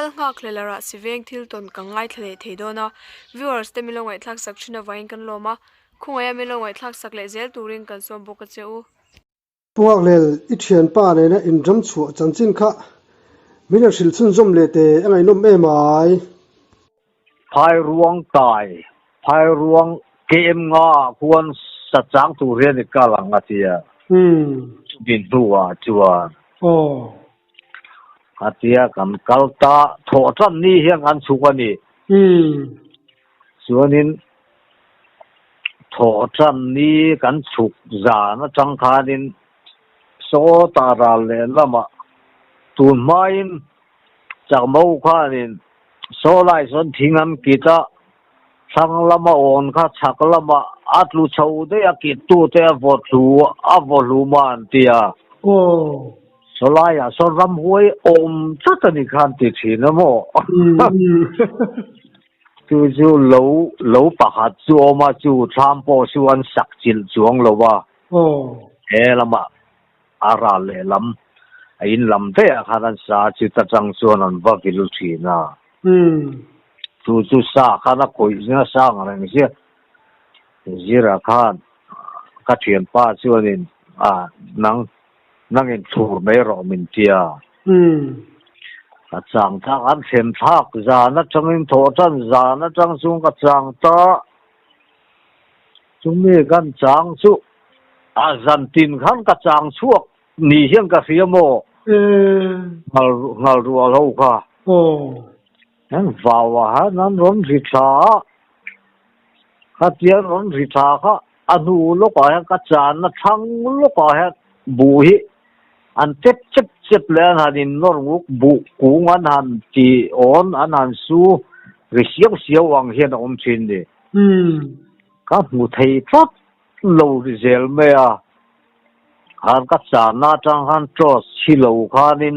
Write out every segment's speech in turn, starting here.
Lalnghakhlel a Rahsi veng thil tawn kan ngaithla leh thei dawn a, viewers te min lo ngaihthlak sak thin avangin kan lawm a, khawngaih a min lo ngaihthlak sak leh zel turin kan sawm bawk a che u. Pu Nghakhlel, i thianpa nena inram chhuah chanchin kha min rawn hrilh chhunzawm leh teh a ngaihnawm em ai. Phairuang tai, Phairuang KM nga ah khuan sa chang tur hian i kal ang a ti a. Chumi hnuah chuan. A tia kan kal ta thawh tan ni hian kan chhuk a ni. Chuanin thawh tan ni kan chhuk zan atang khanin sawta ral leh lamah tun hmain chakmo khanin saw lai sawn thing an kit a, thlang lama awn kha chhak lamah a tlu chho daih a kit tute a vaw thlu a vaw hlum a an ti a. Saw laiah sawn ramhuai awm tlat a ni khan ti thin a maw? Chu chu lo lo pakhat chu awm a, chu thlam pawh chu an sak chilh chuang lo a. He lamah a ral lehlam a in lam daih ah khan an sa a, chuta tang chuan an va vil thin a. Chu chu sa khan a khawih nasa ang reng sia. Zira khan ka thianpa chuanin a nang Nangin thlur mai rawh min ti a. Ka chang ta an thlen thlak zan atangin thawh tan zan atang chung ka chang ta. Chumi kan chang chu a zan tin khan ka chang chhuak ni hian ka hria maw? Ngal ngal rual ho kha. An vau ah han an rawn ri tha a. Khatia rawn ri tha kha A hnu lawkah hian ka channa thlang lawkah hian buh hi an chep chep chep leh an han innawr nguk, buh kung an han ti awn, an han su ri siau siau ang hian a awm thin ni. Ka hmu thei tlat lo ri zel mai a, khan ka channa atang khan torch chhi lo khanin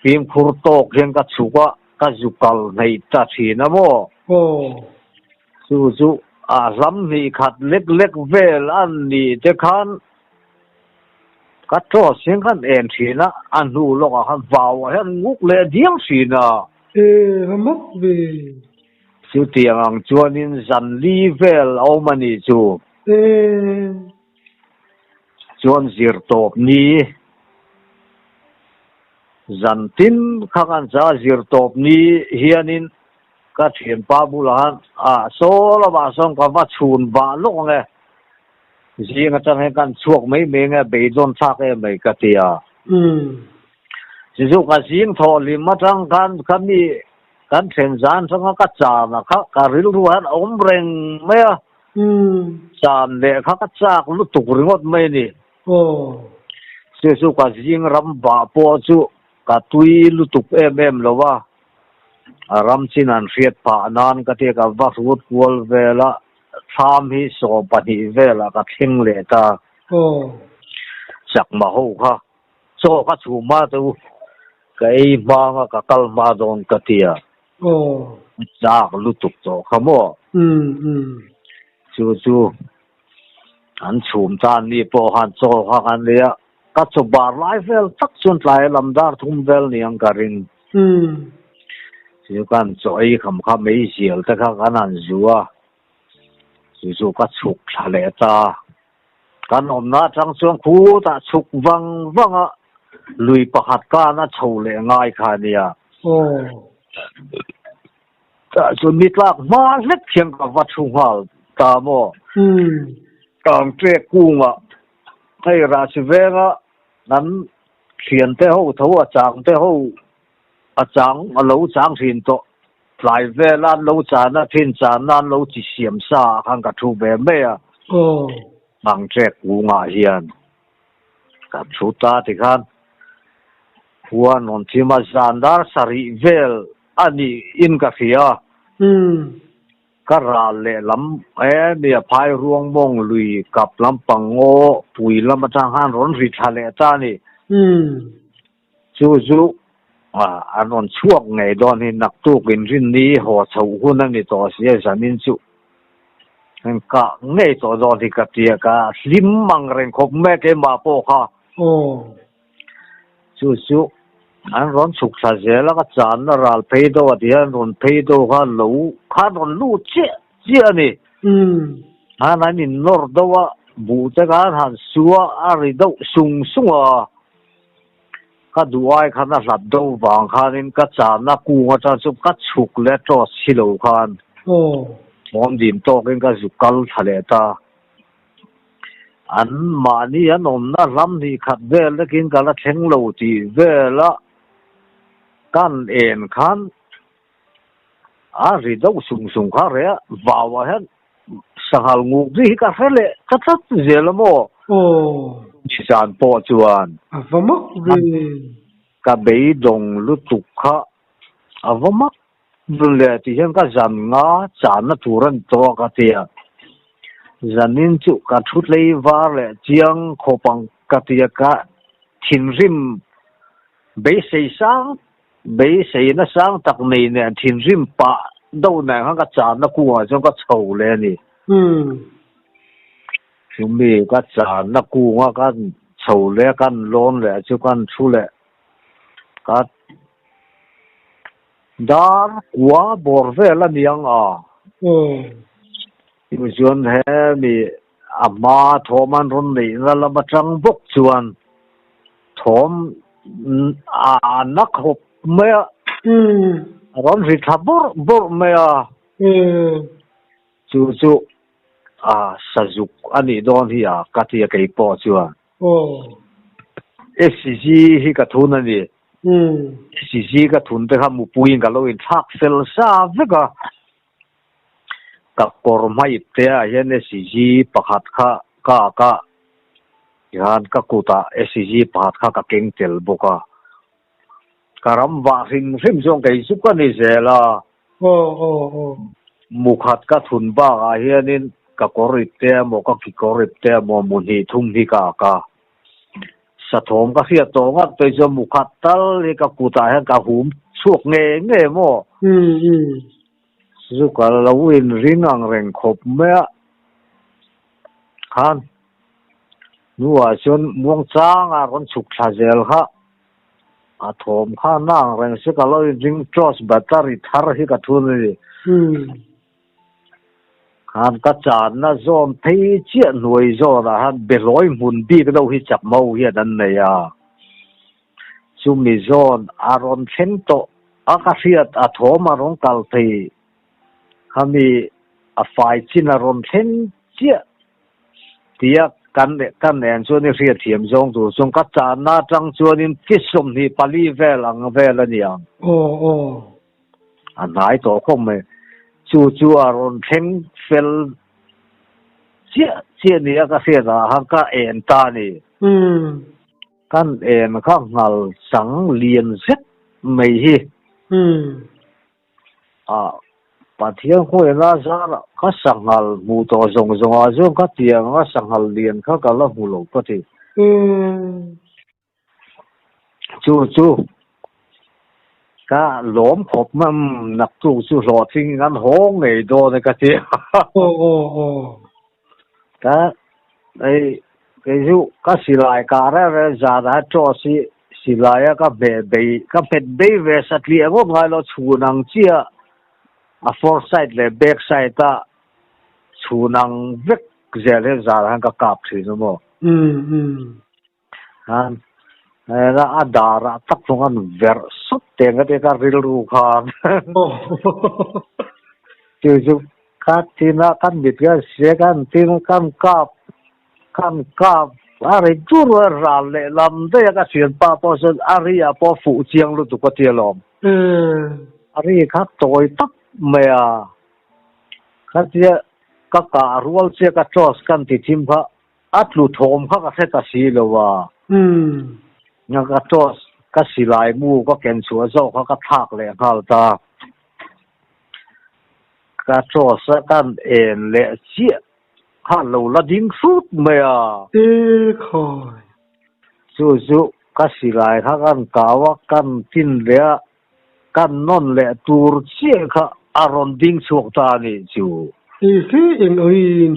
fimkhur tawk hian ka chhuk a, ka zu kal hnaih ta thin a maw? Chu chu a hlam hnih khat lek lek vel a nih te khan ka torch hian khan en thin a, a hnu lawkah khan vau ah hian nguk leh diam thin a. E va mak ve. Chutiang ang chuanin zan li vel a awm a nih chu. E. Chuan zir tawp ni zan tin kha kan cha zir tawp ni hianin Ka thianpa bulah khan ah saw lamah sawn ka va chhun vah lawk ang e, zing atang hian kan chhuak mai mai ang e, beidawn thlak em mai ka ti a. Chu ka zing thawh hlim atang khan ka mi kan then zan atanga ka chan a kha ka rilru hian a awm reng mai a, chan leh kha ka chak lutuk ringawt mai a ni. Chu chu ka zing ram vah pawh chu ka tui lutuk em em lo a. A ram chin an hriat phah nan ka tia ka va hrut kual vel a, thlam hi 12 velah ka thleng leh ta. Chakma ho kha chaw ka chhum a chu ka ei hmang a ka kal hma dawn ka tia. Chak lutuk tawh kha maw? Chu chu an chhum ta ni pawh khan chaw kha kan ei a, ka chaw bar lai vel tak chuan tlai lam dar thum vel niang ka ring. Chu kan chaw ei kham kha meizial te kha kan han zu a, chu chu ka chhuk thla leh ta. Kan awmna atang chuan khutah chhuk vang vang a, lui pakhat kana chho leh ngai kha a nia. Tah chuan ni tlak hma hlek hian ka va thu nghal ta maw? Kang ṭek kungah hei Rahsi venga kan thiante ho tho a chang te ho a chang a lo chang thin tawh. Tlai vela an lo chan a, thin channa an lo chi siam sa ah khan ka thu ve mai a. Kang ṭek kungah hian ka thu ta tikhan khua nawn thim a, zan dar sarih vel A nih in ka hria. Ka ral lehlam e mi a phai ruang mawng lui kap lampang ngaw pui lam atang khan rawn ri thla leh ta a ni. Chu chu an rawn chhuak ngei dawn hi naktuk inrinni haw chhoh hun a ni tawh si a zanin chu heng kah ngei tawh dawn hi ka tia ka hlim ang reng khawp mai keimah pawh kha. Chu chu. An rawn chhuk thla zel a, ka channa ral phei deuh a ti hian rawn phei deuh kha lo khan rawn lut chiah chiah a ni. Khan an innawr deuh a, buh te khan han su a, a ri deuh sung sung a. Ka duh ai khan a hlat deuh vang khanin ka channa kung atang chu ka chhuk leh tawt si lo khan thawm dim tawkin ka zuk kal thla leh ta. An mahni an awmna hlam hnih khat vel lekin ka la thleng lo tih vela kan en khan a ri deuh sung sung kha reh a, vauah hian sanghal nguk ri hi ka hre leh ta tlat zel a maw? Nizan pawh chuan A va mak ve. Ka beidawng lutuk kha a va mak Dun leh tih hian ka zan nga channa tur a ni tawh a ka ti a, zanin chu ka thu tlei var leh chiang khawp ang ka ti a, ka thinrim beisei sang beiseina sang tak nei nen thinrim pah deuh nen khan ka channa kungah chuan ka chho leh a ni. Chumi ka channa kunga kan chho leh kan lawn leh chu kan thu leh ka Dar kua bawr vel a niang a. Tichuan hemi a hma thawm an rawn neihna lam atang bawk chuan thawm a na khawp mai a, a rawn ri thla bawrh bawrh mai a. Chu chu a sazuk a nih dawn hi a ka ti a keipawh chuan. SCG hi ka thun a ni. SCG ka thun te kha mupuiin ka lo inthlak fel sa vek a. Ka kawr hmaip te ah hian SCG pakhat kha ka ak a, tihian ka kutah SCG pakhat kha ka keng tel bawk a. Ka ram vah hrim hrim chuan kei chu ka ni zel a. Mukhat ka thun bakah hianin ka kawr ip te emaw ka kikawr ip te emaw mu hnih thum hi ka ak a. Sathawm ka hriat tawh ngat phei chuan mukhat tal hi ka kutah hian ka hum chhuak ngei ngei maw. Chu ka lo inring ang reng khawp mai a. Khan hnuah chuan muangchanga rawn chhuk thla zel kha a thawm kha na ang reng se ka lo inring torch battery thar hi ka thun a ni. Khan ka channa zawn phei chiah hnuai zawnah khan behlawi hmun bik deuh hi chakmo hian an nei a. Chumi zawn a rawn thleng tawh a ka hriat a thawm a rawn kal thei khami a fai chin a rawn thleng chiah tia kan kan en chuan i hriat thiam zawng tur chuan ka channa atang chuanin chi 24 vel ang vel a ni ang. Aw aw. A hnai tawh khawp mai. Chu chu a rawn thleng fel chiah chiah nia ka hriat ah khan ka en ta a ni. Umm. Kan en kha nghal chang lian zet mai hi. A Pathian khawiah zar ka sanghal hmuh tawh zawng zawng ah chuan ka tiang a sanghal lian kha ka la hmu lo ka ti. Chu chu ka lawm khawp mai naktuk chu hlawhtling an haw ngei dawn e ka ti. Ka hei kei chu ka silai kah reng reng zan ah torch hi silai a ka hmeh bei ka hmet bei ve satliah ngawt ngai lo chhun ang chiah a fore side leh back side a chhun ang vek zel hian zan ah hian ka kap thin a maw. Khan hela a darah tak chuan an verh sawt teng ka tia ka rilru khan chu chu ka tin a kan mit kan hria kan tin kan kap kan kap a ri dur a ral leh lam daih a ka thianpa pawh chuan a ri ah pawh a fuh chiang lutuk a tia lawm a ri kha tawi tak mai a khatia ka kah rual chiah ka toss kan ti thim kha. A tlu thawm kha ka hre ta si lo a. Nga ka torch ka silai mu ka ken chhuah zawk kha ka thlak leh nghal ta. Ka torch a kan en leh chiah kha lo la ding hrut mai a. E khai. Chu chu ka silai kha kan kau a, kan tin leh a, kan nawn leh tur chiah kha a rawn ding chhuak ta a nih chu. E he eng angin.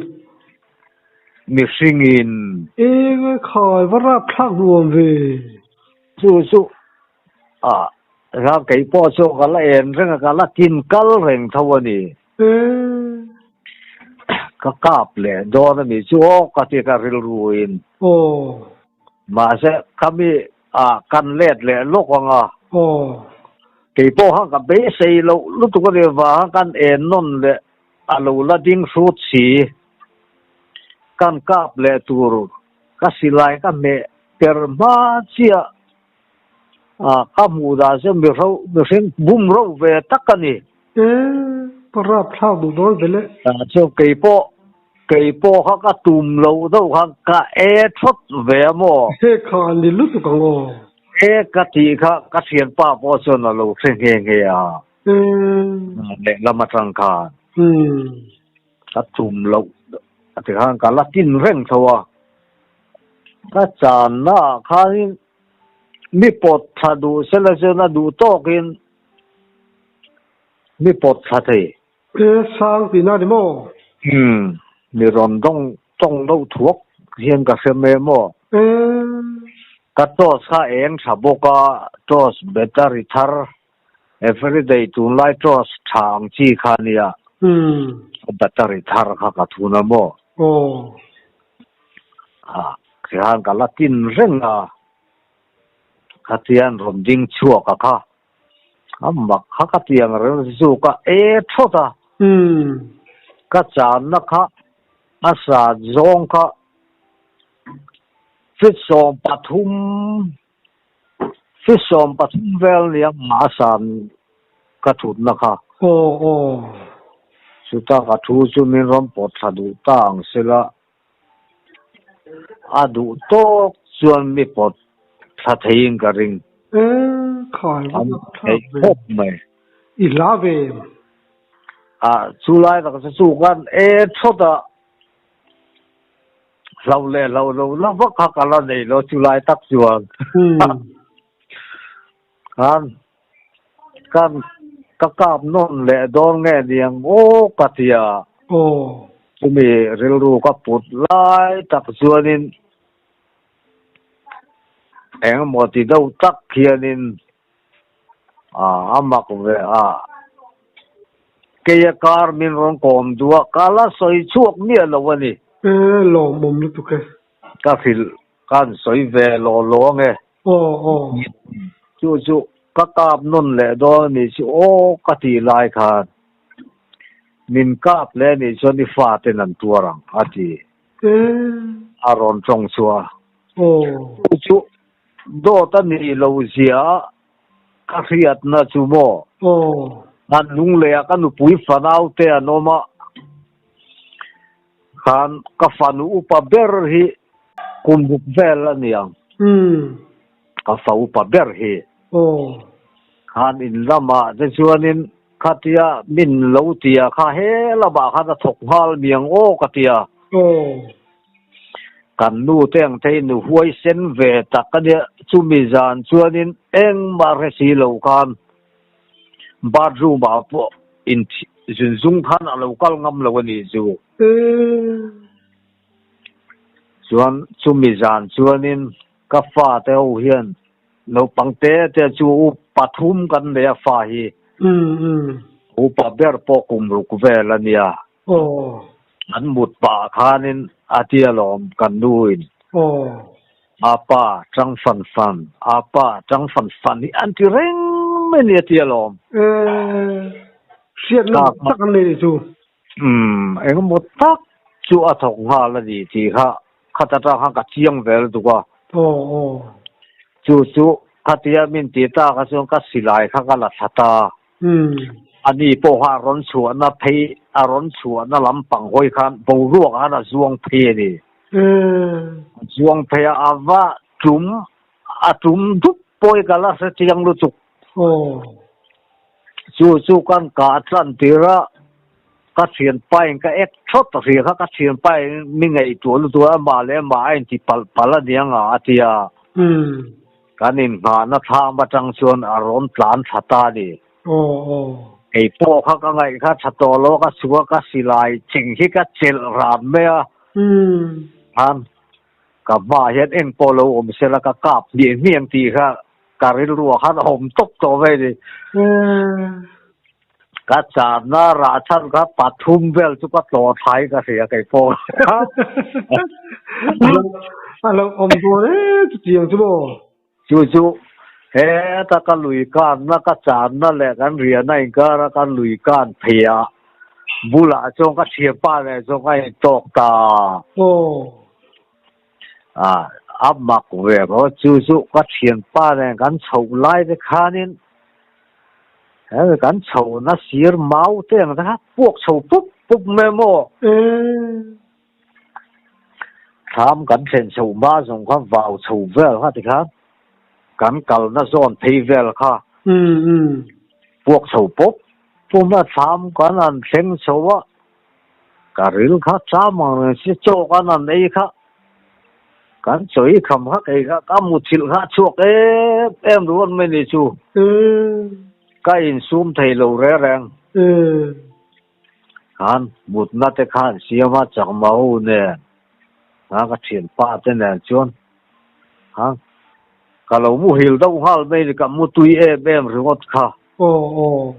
Mihringin. Eng a khai va rap thlak nuam ve. Chu chu A kha kei pawh chu ka la en reng a, ka la tin kal reng tho a ni. Ka kap leh dawn a ni chu aw ka ti ka rilru in. Mahse khami ah kan let leh lawk ang a. Kei pawh khan ka beisei loh lutuk a ni vang a kan en nawn leh a lo la ding hrut si. Kan kap leh tur ka silai ka hmeh per hma chiah a ka hmuh dah chu mihring bum reuh ve tak a ni. E, ka rap thlak duh dawn ve le. Chu keipawh keipawh kha ka tum loh deuh khan ka e thawt ve a maw? He kha an ni lutuk ang aw. E ka tih kha ka thianpa pawh chuan a lo hre nghe nghe a. E. Lehlam atang khan. Umm. Ka tum loh a ti khan ka la tin reng tho a. Ka channa ah khanin mi pawt thla duh sela chuan a duh tawkin mi pawt thla thei. E sang tihna ni maw? Umm, mi rawn dawng tawng deuh thuak hian ka hre mai maw? E. Ka torch kha eng tha bawk a, torch battery thar Everyday tunlai torch tha ang chi kha nia. Umm. Battery thar kha ka thun a maw? Aw. Ha, khian ka la tin reng a. Khatian rawn ding chhuak a kha. A mak kha ka ti ang reng chu ka e thawt a. Umm. Ka channa kha a sat zawng kha feet 13 Feet 13 vel nia a san ka thutna kha. Aw aw. Chuta ka thu chu min rawn pawt thla duh ta ang sela, a duh tawk chuan mi pawt thla theiin ka ring. E khai va An tak thlak theih ve. khawp mai. I hla ve em? A chulai tak chu chu khan e thawt a. Hlo leh hlo lo la vak kha ka la nei lo chu lai tak chuan. Khan kan ka kap nawn leh dawn nge niang aw ka ti a. Chumi rilru ka put lai tak chuanin engemaw ti deuh tak hianin a mak ve a. Keia kar min rawn kawm duh a, ka la sawi chhuak miah lo a ni. E, lawmawm lutuk e. Ka hrilh kan sawi ve law law ang e. Aw, aw. Chu chu ka kap nawn leh dawn a nih chu aw ka tih lai khan min kap leh a nih chuan i faten an tuar ang a ti. E. A rawn tawng chhuah a. Aw. Chu chu dawt a nih lo zia a Ka hriatna chu maw? Aw. An lung leh ah ka nupui fanau te an awm a, khan ka fanu upa ber hi kum ruk vel a ni ang. Umm. Ka fa upa ber hi. Aw. Khan in lamah te chuanin khatia min lo tia kha he lamah khan a thawk nghal miang aw ka tia. Aw. Kan nu te ang thei nu huaisen ve tak a nia, chumi zan chuanin engmah hre si lo khan bathroom ah pawh in zun zung khan a lo kal ngam lo a nih chu. Chuan chumi zan chuanin ka fate ho hian naupang te te chu u pathum kan nei a fa hi, upa ber pawh kum ruk vel a nia. Aw. An mut pah khanin a ti alawm kan nu in. Aw. A pa tang fan fan, a pa tang fan fan hi an ti reng mai ni a ti alawm. E, hriatna mak tak an nei nih chu. Umm, engemaw tak chu a thawk nghal a ni tih kha khat atang khan ka chiang ve lutuk a. Aw, aw. Chu chu khatia min ti ta kha chuan ka silai kha ka la thla ta. Ani pawh kha a rawn chhuahna phei, a rawn chhuahna lampang hawi khan boruak ah khan a zuang phei a ni. A zuang phei a, a va tum, a tum dup pawh hi ka la hre chiang lutuk. Chu chu kan kah tlan tir a, ka thianpa in ka ek thawt a hria kha, ka thianpa in mi ngaihtuah lutuk a, amah leh amah a inti palh palh a nia nga a ti a. Kan inngahna thlam atang chuan a rawn tlan thla ta a ni. Kei pawh kha ka ngaih kha tha tawh lo a, ka chhung a ka silai cheng hi ka chelh ran mai a. Khan ka hmaah hian eng pawh lo awm sela ka kap hmiah hmiah ang tih kha. ka rilruah khan a awm tawp tawh mai a ni. Ka channa rah chhan kha pathum vel chu ka tlawh thlai ka hria kei pawh. A lo awm dawn e chutiang chu maw? Chu chu heta ka lui kanna ka channa leh kan riahna inkara ka lui kan phei a bulah chuan ka thianpa leh chuan ka intawk ta. Aw. A a mak ve maw chu chu ka thianpa nen kan chhoh lai te khanin he kan chhohna sir mau te ang te kha puak chho pup pup mai maw. Thlam kan thlen chhoh hma zawng kha vau chho vel kha tikhan kan kalna zawn phei vel kha puak chho pup pup mai a thlam kan han thleng chho a. Ka ril kha cham ang reng si chaw kan han ei kha kan chaw i kham kha kei kha ka muthilh kha a chhuak em em rual mai ni chu ka insum thei lo reng reng khan mutna te kha an siam a chakma ho nen kha ka thianpa te nen chuan kha ka lo muhil deuh nghal mai ni ka mutui em em ringawt kha. Aw aw.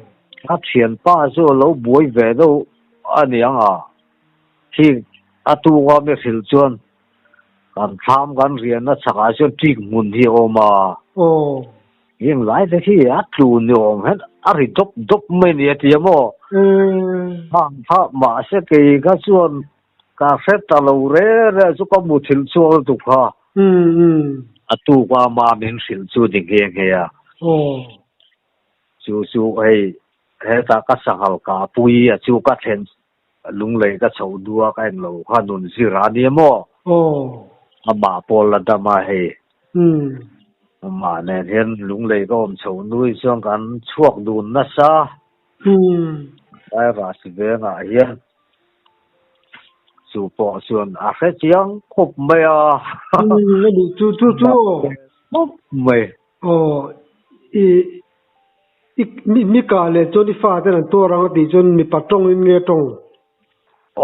Ka thianpa chu a lo buai ve deuh a ni ang a, khi a tuka mi hrilh chuan kan thlam kan riahna chhakah chuan ṭik hmun hi a awm a. Aw. Heng lai te khi a tlu ni awm hian a ri dawp dawp mai ni a ti a maw? Hang kha mahse kei kha chuan ka hre ta lo re re chu ka muthilh chhuak lutuk kha. A tuka ama min hrilh chu ni nghe nghe a. Aw. Chu chu hei hetah ka sanghal ka pui a chu ka thlen lunglei ka chhoh dua ka englo kha nun zir a nia maw? Aw. Amah pawh la dam a hei. Umm. Amah nen hian lunglei ka awm chhoh nui chuan kan chhuak dun nasa. Umm. Virus vengah hian chu pawh chuan a hre chiang khawp mai a. Umm a nih chu chu chu. Khawp mai. Aw, i i mi mika leh chuan i fa ten an tuar ang a tih chuan mipa tawng in nge tawng?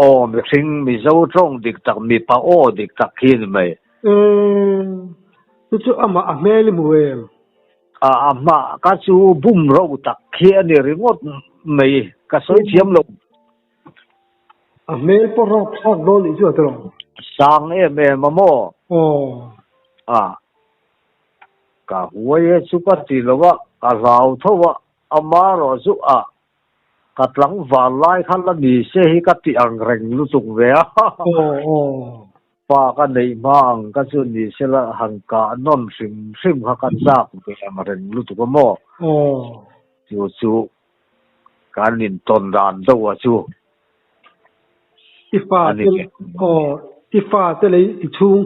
Aw, mihring Mizo tawng dik tak mipa aw dik tak khi a ni mai. Eee, chu chu amah a hmel i hmu em? A amah ka chu bum ro tak khi a ni ringawt mai, ka sawi thiam lo. A hmel pawh rap thlak dawn nih chu a tawng. Sang em em a maw? Aw. A. Ka huai e chu ka ti lo a, ka hlau tho a, ama erawh chu a ka tlangval lai kha la ni se hi ka ti ang reng lutuk ve a. Pa ka neih hma ang ka chu ni se la han kah nawn hrim hrim kha ka chak ve ang reng lutuk a maw? Chu chu kan intawn dan deuh a chu. I fa te aw i fa te leh i chhung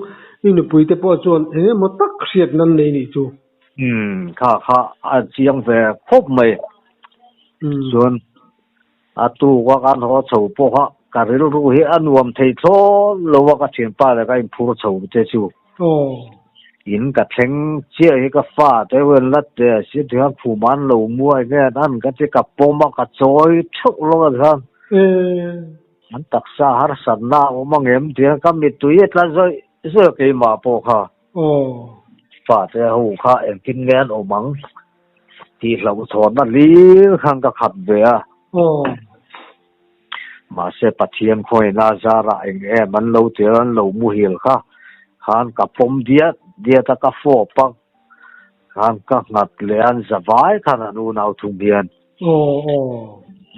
i nupui te pawh chuan eng emaw tak hriat nan nei nih chu. Umm kha kha a chiang ve khawp mai. Chuan a tuk a kan haw chho pawh a ka rilru hi a nuam thei thlawn lo a ka thianpa leh ka inphur chho te chu. Aw. In ka thleng chiah hi ka fa te wen la te a si ti khan khum an lo muai nge an an ka ti ka pawm a ka chawi theuh lo a khan. Eee. An taksa harsatna a awm ang em ti khan ka mittui a tla zawih zawih a keimah pawh kha. Aw. Fa te ho kha engtin nge an awm ang tih hlauhthawnna hlir khan ka khat ve a. Aw. Mahse Pathian khawiin a zarah eng em an lo tir an lo muhil kha khan ka pawm diat diat a ka fawp a khan ka nghat leh a an za vai khan an unau thum hian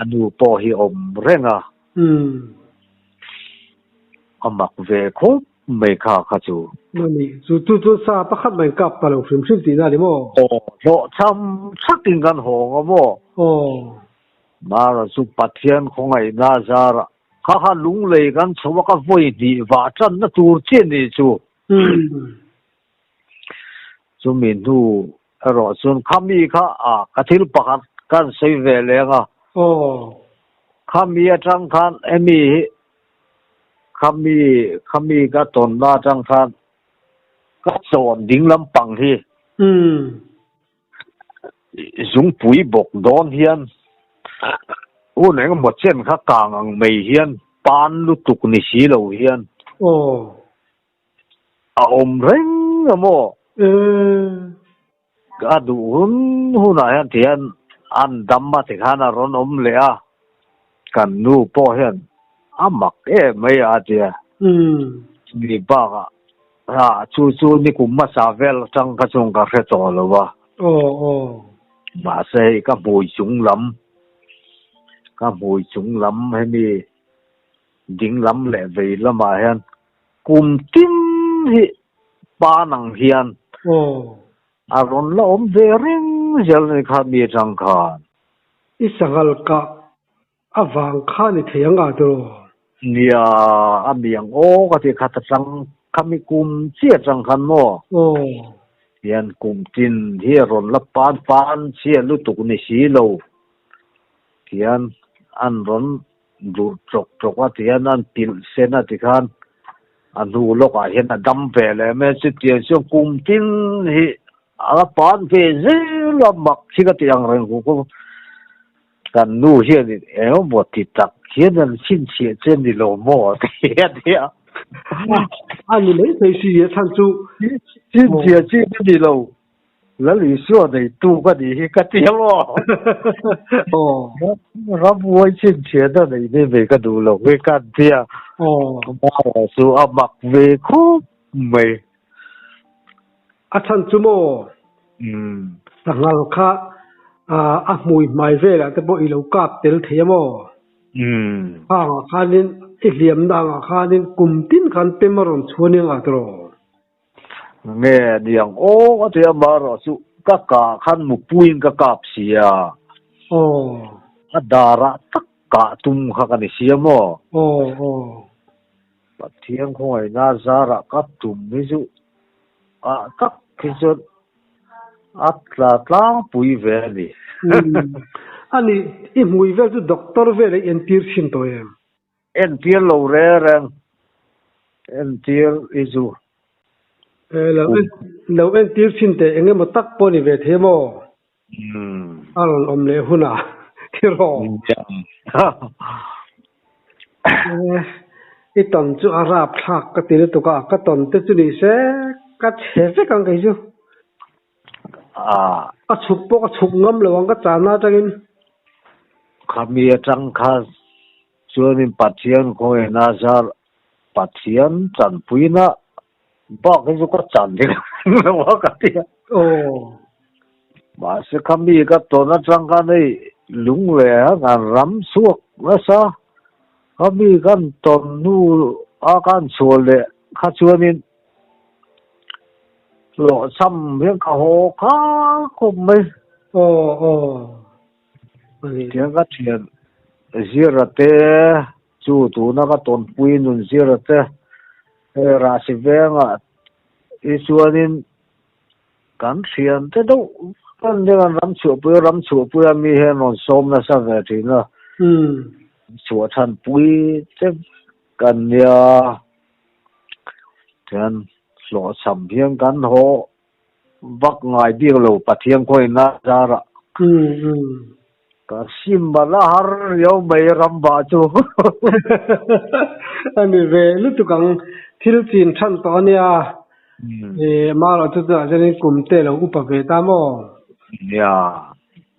a nu pawh hi awm reng a a mak ve khawp mai kha kha chu. Mani chu chu chu sa pakhat mai kap ta lo hrim hrim tihna a ni maw? Aw hlawhchham thakin kan hawng a maw? Aw. Mara chu Pathian khawngaihna zarah kha kha lunglei kan chho a ka vawi hnih vah tanna tur chi a ni chu. Chumi hnu erawh chuan khami kha a ka thil pakhat kan sawi ve leng a. Khami atang khan hemi hi khami khami ka tawnna atang khan ka chawn ding lampang hi. Zungpui bawk dawn hian hun engemaw chen kha kang ang mai hian pan lutuk ni si lo hian a awm reng a maw? A duh hun hunah hian ti hian an dam a ti khan a rawn awm leh a, kan nu pawh hian a mak em mai a ti a. Chumi bakah a chu chu nikum hmasa vel atang kha chuan ka hre tawh lo a. Mahse hei ka hmui chung lam, ka hmui chung lam hemi ding lam leh vei lamah hian kum tin hi pa nang hian a rawn la awm ve reng zel a ni kha mi atang khan. I sanghal kah avang kha ni thei ang a tiraw? Nia, a mi ang aw ka ti khat atang khami kum chiah atang khan maw? Hian kum tin hi a rawn la pan pan chiah lutuk ni si lo hian an rawn Dur chawk chawk a ti hian an pilh sen a ti khan a hnu lawkah hian a dam ve leh mai a, chutiang chuan kum tin hi a la pan ve zel a, mak hi ka ti ang reng hu kawp a, kan nu hianin engemaw ti tak hian an chhinchhiah che ni lo maw a ti a nia. A ni mai thei si a chhan chu. Chhinchhiah chi a ni lo. Lal Isua neitu ka nih hi ka ti emaw? Aw. Ramhuai chhinchhiahna neih hi ve ka duh lo hi ka ti a. Aw. Amah chu a mak ve khup mai. A chhan chu maw? Umm. Sanghal kha a hmui hmai velah te pawh i lo kap tel thei emaw? Umm. Khangah khanin i hliamna angah khanin kum tin khan pem a rawn chhuan eng ah tiraw? Nge niang aw a ti a, marawh chu ka kah khan mupuiin ka kap si a. Aw. A darah tak kah tum kha ka ni si a maw? Aw aw. Pathian khawngaihna zarah ka tum hi chu ah tak hi chuan a tla tlangpui ve a ni. A nih, i hmui vel chu doctor vel a i entir thin tawh em? Entir lo reng reng, entir i zu. Lo lo entir thin teh eng emaw tak pawh ni ve thei maw? A rawn awm leh hunah thi rawh. I tawn chu a rap thlak ka ti lutuk a, ka tawn te chu ni se ka chhe vek ang kei chu. A chhuk pawh ka chhuk ngam lo ang ka chana atangin. Khami atang kha chuanin Pathian khawiin a zar Pathian chanpuina bak hi chu ka chan ding lo a ka ti a. Mahse khami ka tawn atang khan hei lung leh a kan ram chhuak nasa. Khami kan tawn hnu a kan chhuah leh kha chuanin Hlawhchham hian ka haw kha khawp mai. Aw aw. Tiang ka thian Zira te chu tuna ka tawnpui nun Zira te hei Rahsi vengah hi chuanin kan thian te deuh kan hian an ram chhuahpui a, ram chhuahpui a mi hian rawn sawm nasa ve thin a. Chhuah chhanpui te kan nia. Chuan hlawhchham hian kan haw vak ngai bik lo Pathian khawiin a zarah. Ka sim a la har riau mai ramba chu. A ni ve lutuk ang thil chin than tawh a nia. Marawh chu tunah chuanin kum te lo upa ve ta maw? Nia.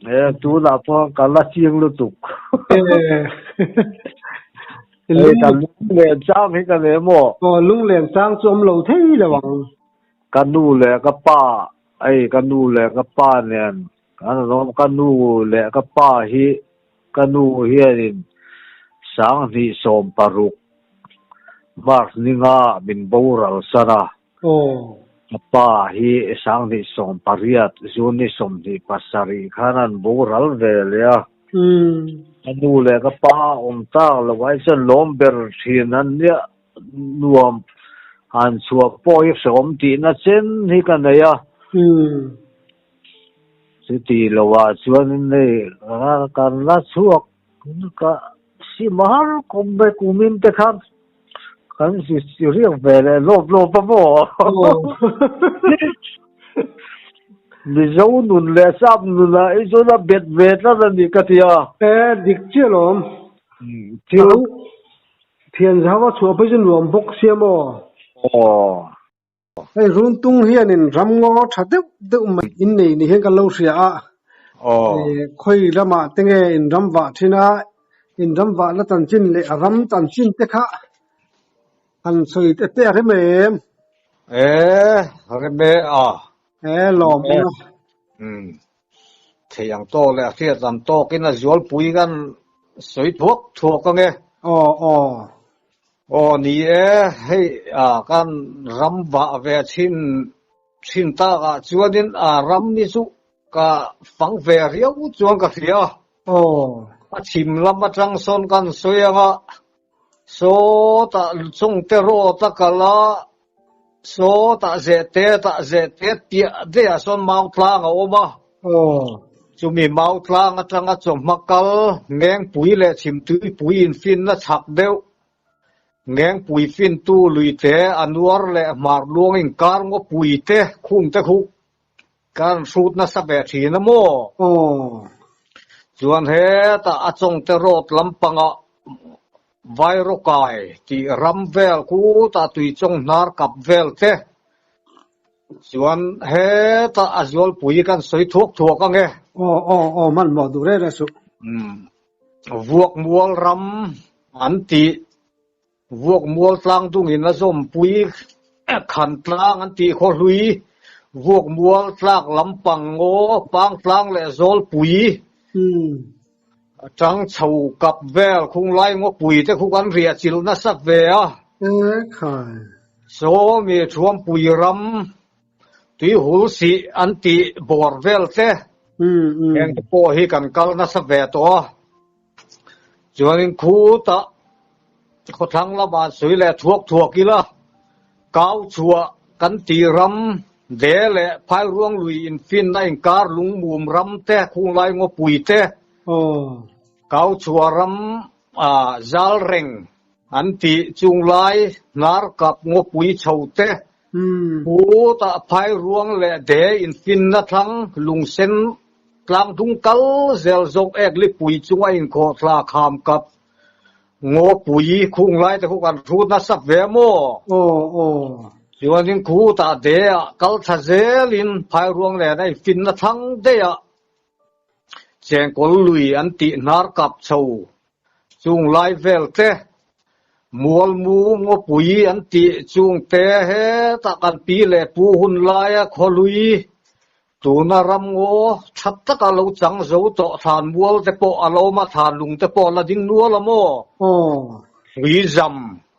E tunah pawh ka la ching lutuk. Hei ka lunglen chang hi ka nei maw? Aw lunglen chang chu awm lo thei lo ang. Ka nu leh ka pa, hei ka nu leh ka pa nen kan rawn awm, ka nu leh ka pa hi ka nu hianin sanghnih 16 March ninga min boral san a. Aw. Ka pa hi sanghnih 18 June ni 27 khan an boral ve leh a. Ka nu leh ka pa awm tak lo ai chuan lawm ber thin an nia nuam han chhuah pawh hi hrehawm tihna chen hi ka nei a. Chuti lovah chuan hei kan la chhuak ka sim har kawm mai kumin te khan kan riak ve leh lawp lawp a maw? Mizo nun leh sap nunah hi chuan a bet ve tlat a ni ka ti a. E, dik chiah lawm. Thil. Thian zau a chhuah phei chu nuam bawk sia maw? Aw. Hei Runtung hianin ramngaw tha deuh deuh mai in nei ni hian kan lo hria a. Khawi lamah te nge in ram vah thin a, in ram vahna chanchin leh a ram chanchin te kha han sawi te te a rem em? E, rem e a. E, lawm awm a. Umm. Thei ang tawk leh a hriat ang tawkin a zualpui kan sawi thuak thuak ange. Aw, aw. Aw ni e, hei a kan ram vah ve thin thin takah chuanin a ram hi chu ka fang ve riau chuan ka hria. Aw. A chhim lam atang sawn kan sawi anga sawtah chungte rawt a kal a, sawtah zehte tah zehte piah daihah sawn mau tlang a awm a. Aw. Chumi mau tlang atanga chawhma kal Ngengpui leh Chhimtuipui infinna chhak deuh Ngengpui fintu luite a nuar leh hmar luang inkar ngawpui te khungte khu Kan hrut nasa ve thin a maw? Aw. Chuan hetah a chawngte road lampangah Vairawkai tih ram vel khutah tuichawng hnar kap vel te chuan hetah a zualpui kan sawi thuak thuak ang e. Aw aw aw hmanhmawh duh reng reng suh. Umm Vuakmual ram an tih Vuakmual tlangdungin a zawmpui khan tlang an tih khaw hlui, Vuakmual tlak lampang ngaw pangtlang leh zawlpui atang chho kap vel khunglai ngawpui te khu kan riah chilh nasa ve a. Sawmi Thuampui ram tuihul sih an tih bawr vel te heng te pawh hi kan kal nasa ve tawh a. Chuanin khutah khawthlang lamah sui leh thuak thuak ila kau chhuah kan tih ram de leh phairuang lui infinna inkar lungmum ram te khunglai ngawpui te kau chhuah ram zal reng an tih chunglai hnar kap ngawpui chho te khutah phairuang leh de infinna thlang lungsen Tlang dung kal zel zawk ek lipui chunga inkhawh thla kham kap ngawpui khung lai te khu kan hrut nasa ve maw? Aw aw. Chuanin khutah de ah kal thla zelin phairuang nen a infinna thlang daih ah chengkawl lui an tih hnar kap chho chung lai vel te mualmu ngawpui an tih chung te hetah kan pi leh pu hun laia khawlui Tuna ramngaw that taka lo chang zo tawh thlan mual te pawh a lo awm a, thlan lung te pawh a la ding nual a maw? Hrui zam,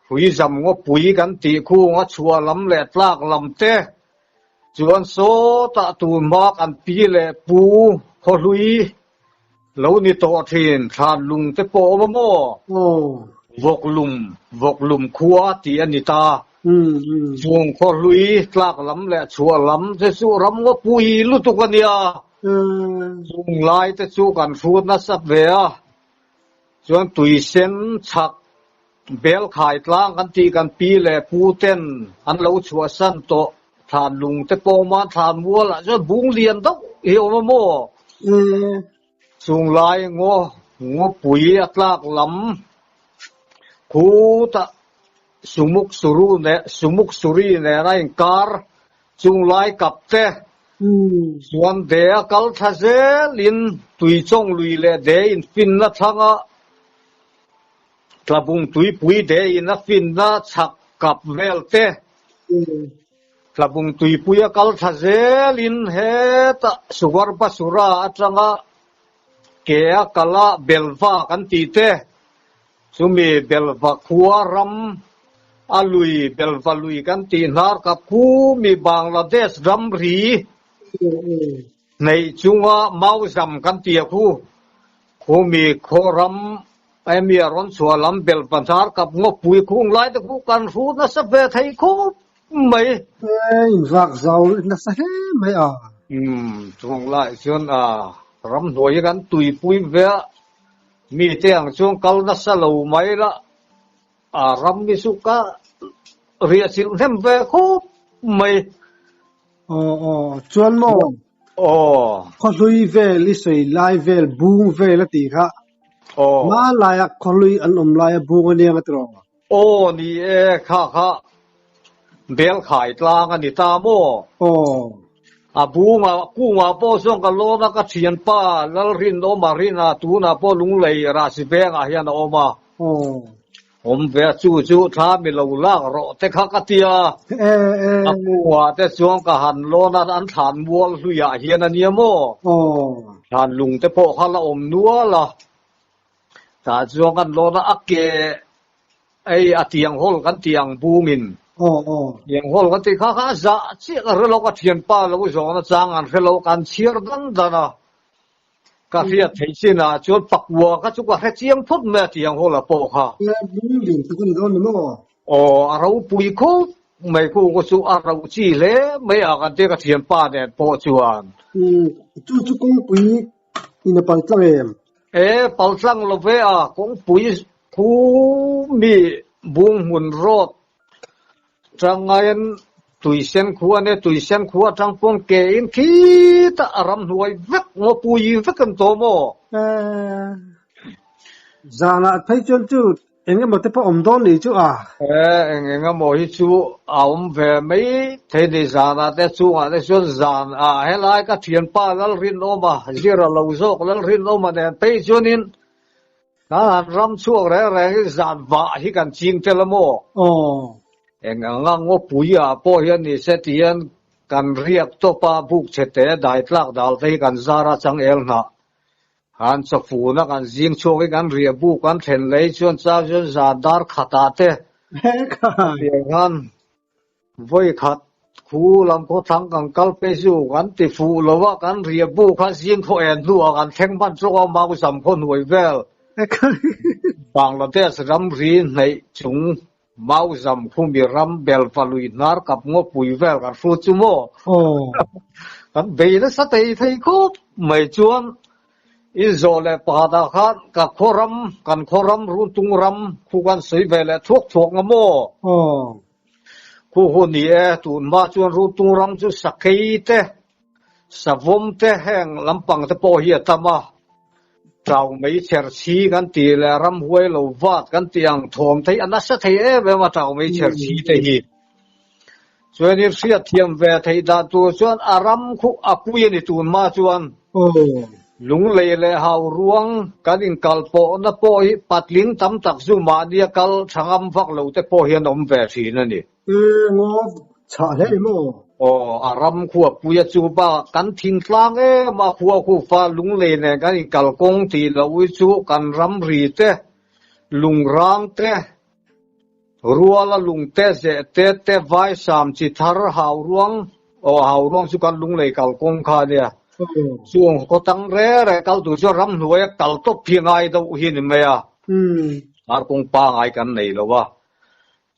hrui zam ngawpui kan tih khung a chhuah lam leh tlak lam te chuan sawtah tun hma kan pi leh pu khawhlui lo ni tawh thin thlan lung te pawh a awm a maw? Vawklum, vawklum khua tih a ni ta. Chung khawhlui tlak lam leh chhuah lam te chu ram ngawpui lutuk a nia. Chung lai te chu kan hrut nasa ve a. Chuan tuisen chhak bel khai tlang kan tih kan pi leh pu ten an lo chhuahsan tawh thlan lung te pawh awm a, thlan mualah chuan bung lian deuh hi a awm a maw? Chung lai ngaw ngawpui a tlak lam khutah Sumuk Suru neh Sumuk Suri nena inkar chung lai kap te chuan de a kal thla zelin Tuichawng lui leh de in finna thlanga Tlabung tuipui de in a finna chhak kap vel te Tlabung tuipui a kal thla zelin hetah Suwarbasura atanga ke a kala Belva kan tih te Chumi Belva khua ram a lui Belva lui kan tih hnar ka khumi Bangladesh ramri hneih chunga Mauzam kan ti a khu. Khumi khaw ram emi a rawn chhuah lam Belva hnar kap ngawpui khung lai te khu kan hru nasa ve thei khawp mai. Invak zau nasa hle mai a. Umm chung lai chuan a ramhnuai hi kan tuipui ve a. Mite ang chuan kal nasa lo mai la, a ram hi chu ka riah chilh hnem ve khawp mai. Aw aw, chuan maw? Aw. Khawhlui vel i sawi lai vel bung vel a tih kha. Aw. Hma laia khawhlui an awm laia bung a niang a ti rawh. Aw ni e, kha kha. Belkhai tlang a ni ta maw? Aw. A bunga kungah pawh chuan ka lawn a, ka thianpa Lalrinawma Rina tunah pawh Lunglei Rahsi vengah hian a awm a. Aw. Awm ve a, chu chu thla mi lo lak rawh te kha ka ti a. A kungah te chuan ka han lawn a, an thlan mual hluiah hian a nia maw? Aw. Thlan lung te pawh kha la awm nual a. Tah chuan kan lawn a, a ke Ei, a tiang hawl kan ti ang bungin. Aw, aw. Tiang hawl kan ti kha kha a zah chiah ka hre lo, ka thianpa lo zawhna chang an hre lo, kan chhiar dan dan a. Ka hriat theih chinah chuan pakua kha chu ka hre chiang phawt mai a tiang hawl a pawh kha. E, bung lian tak a ni dawn ni maw? Aw, a ropui khawp mai khu ka chu a ro chi hle mai a kan tia ka thianpa nen pawh chuan. Umm, chu chu kawngpui in a pal tlang em? E, paltlang lo ve a, kawngpui khu mi Bunghmun Road tangain Tuisen khua ania, Tuisen khua atang pawn ke in khitah a ramhnuai vek ngawpui vek an tawm aw. E, zanah phei chuan chu Eng emaw te pawh awm dawn ni chu a. E, eng eng emaw hi chu a awm ve mai thei ni zanah te chungah te chuan zan ah helai ka thianpa Lalrinawma zir a lo zawk Lalrinawma nen phei chuanin kan han ram chhuak reng reng hi zan vah hi kan ching tel a maw? Aw. Eng anga ngawpui ah pawh hian ni se ti hian kan riak tawp a buk chhe te dai tlak dal te hi kan zar a changel hnah Han chawfuna kan zing chhuak i kan riah buk kan thlen lei chuan chau chuan zan dar khatah te hetiang khan vawi khat khu lam khawthlang kan kal phei chu kan ti fuh lo a, kan riah buk kha zing khaw en hnuah kan thleng hman chawk a, Mauzam khaw hnuai vel Bangladesh ramri hnaih chung Mauzam khumi ram belva lui hnar kap ngawpui vel kan hrut chu maw? Kan bei nasa thei thei khawp mai chuan in zawh leh pakhatah khan ka khaw ram, kan khaw ram Runtung ram khu kan sawi ve leh thuak thuak nga maw? Khu hu ni e, tun hma chuan Runtung ram chu sakei te, savawm te heng lampang te pawh hi a tam a. Ṭau mai chher chhi kan ti leh ramhuai lo vat kan tih ang thawm thei a nasa thei em em a ṭau mai chher chhi te hi. Chuanin hriat thiam ve theih dan tur chuan a ram khu a pui a ni tun hma chuan lunglei leh hau ruang kan inkal pawhna pawh hi patling tam tak chu mahnia kal ṭha ngam vak lo te pawh hian awm ve ṭhin a ni. E ngaw chhah hle maw? Aw, a ram khua pui a chu bakah kan thingtlang em a, khua khu fa lunglei nen kan inkal kawng tih loh hi chu kan ramri te, lungrang te, ruala lung te, zeh te te, vaisam chi thar hau ruang, aw hau ruang chu kan lunglei kal kawng kha a nia. Chung khaw tang re re kal tur chuan ramhnuaia kal tawp hi ngai deuh hi a ni mai a, ar kawng pangai kan nei lo a.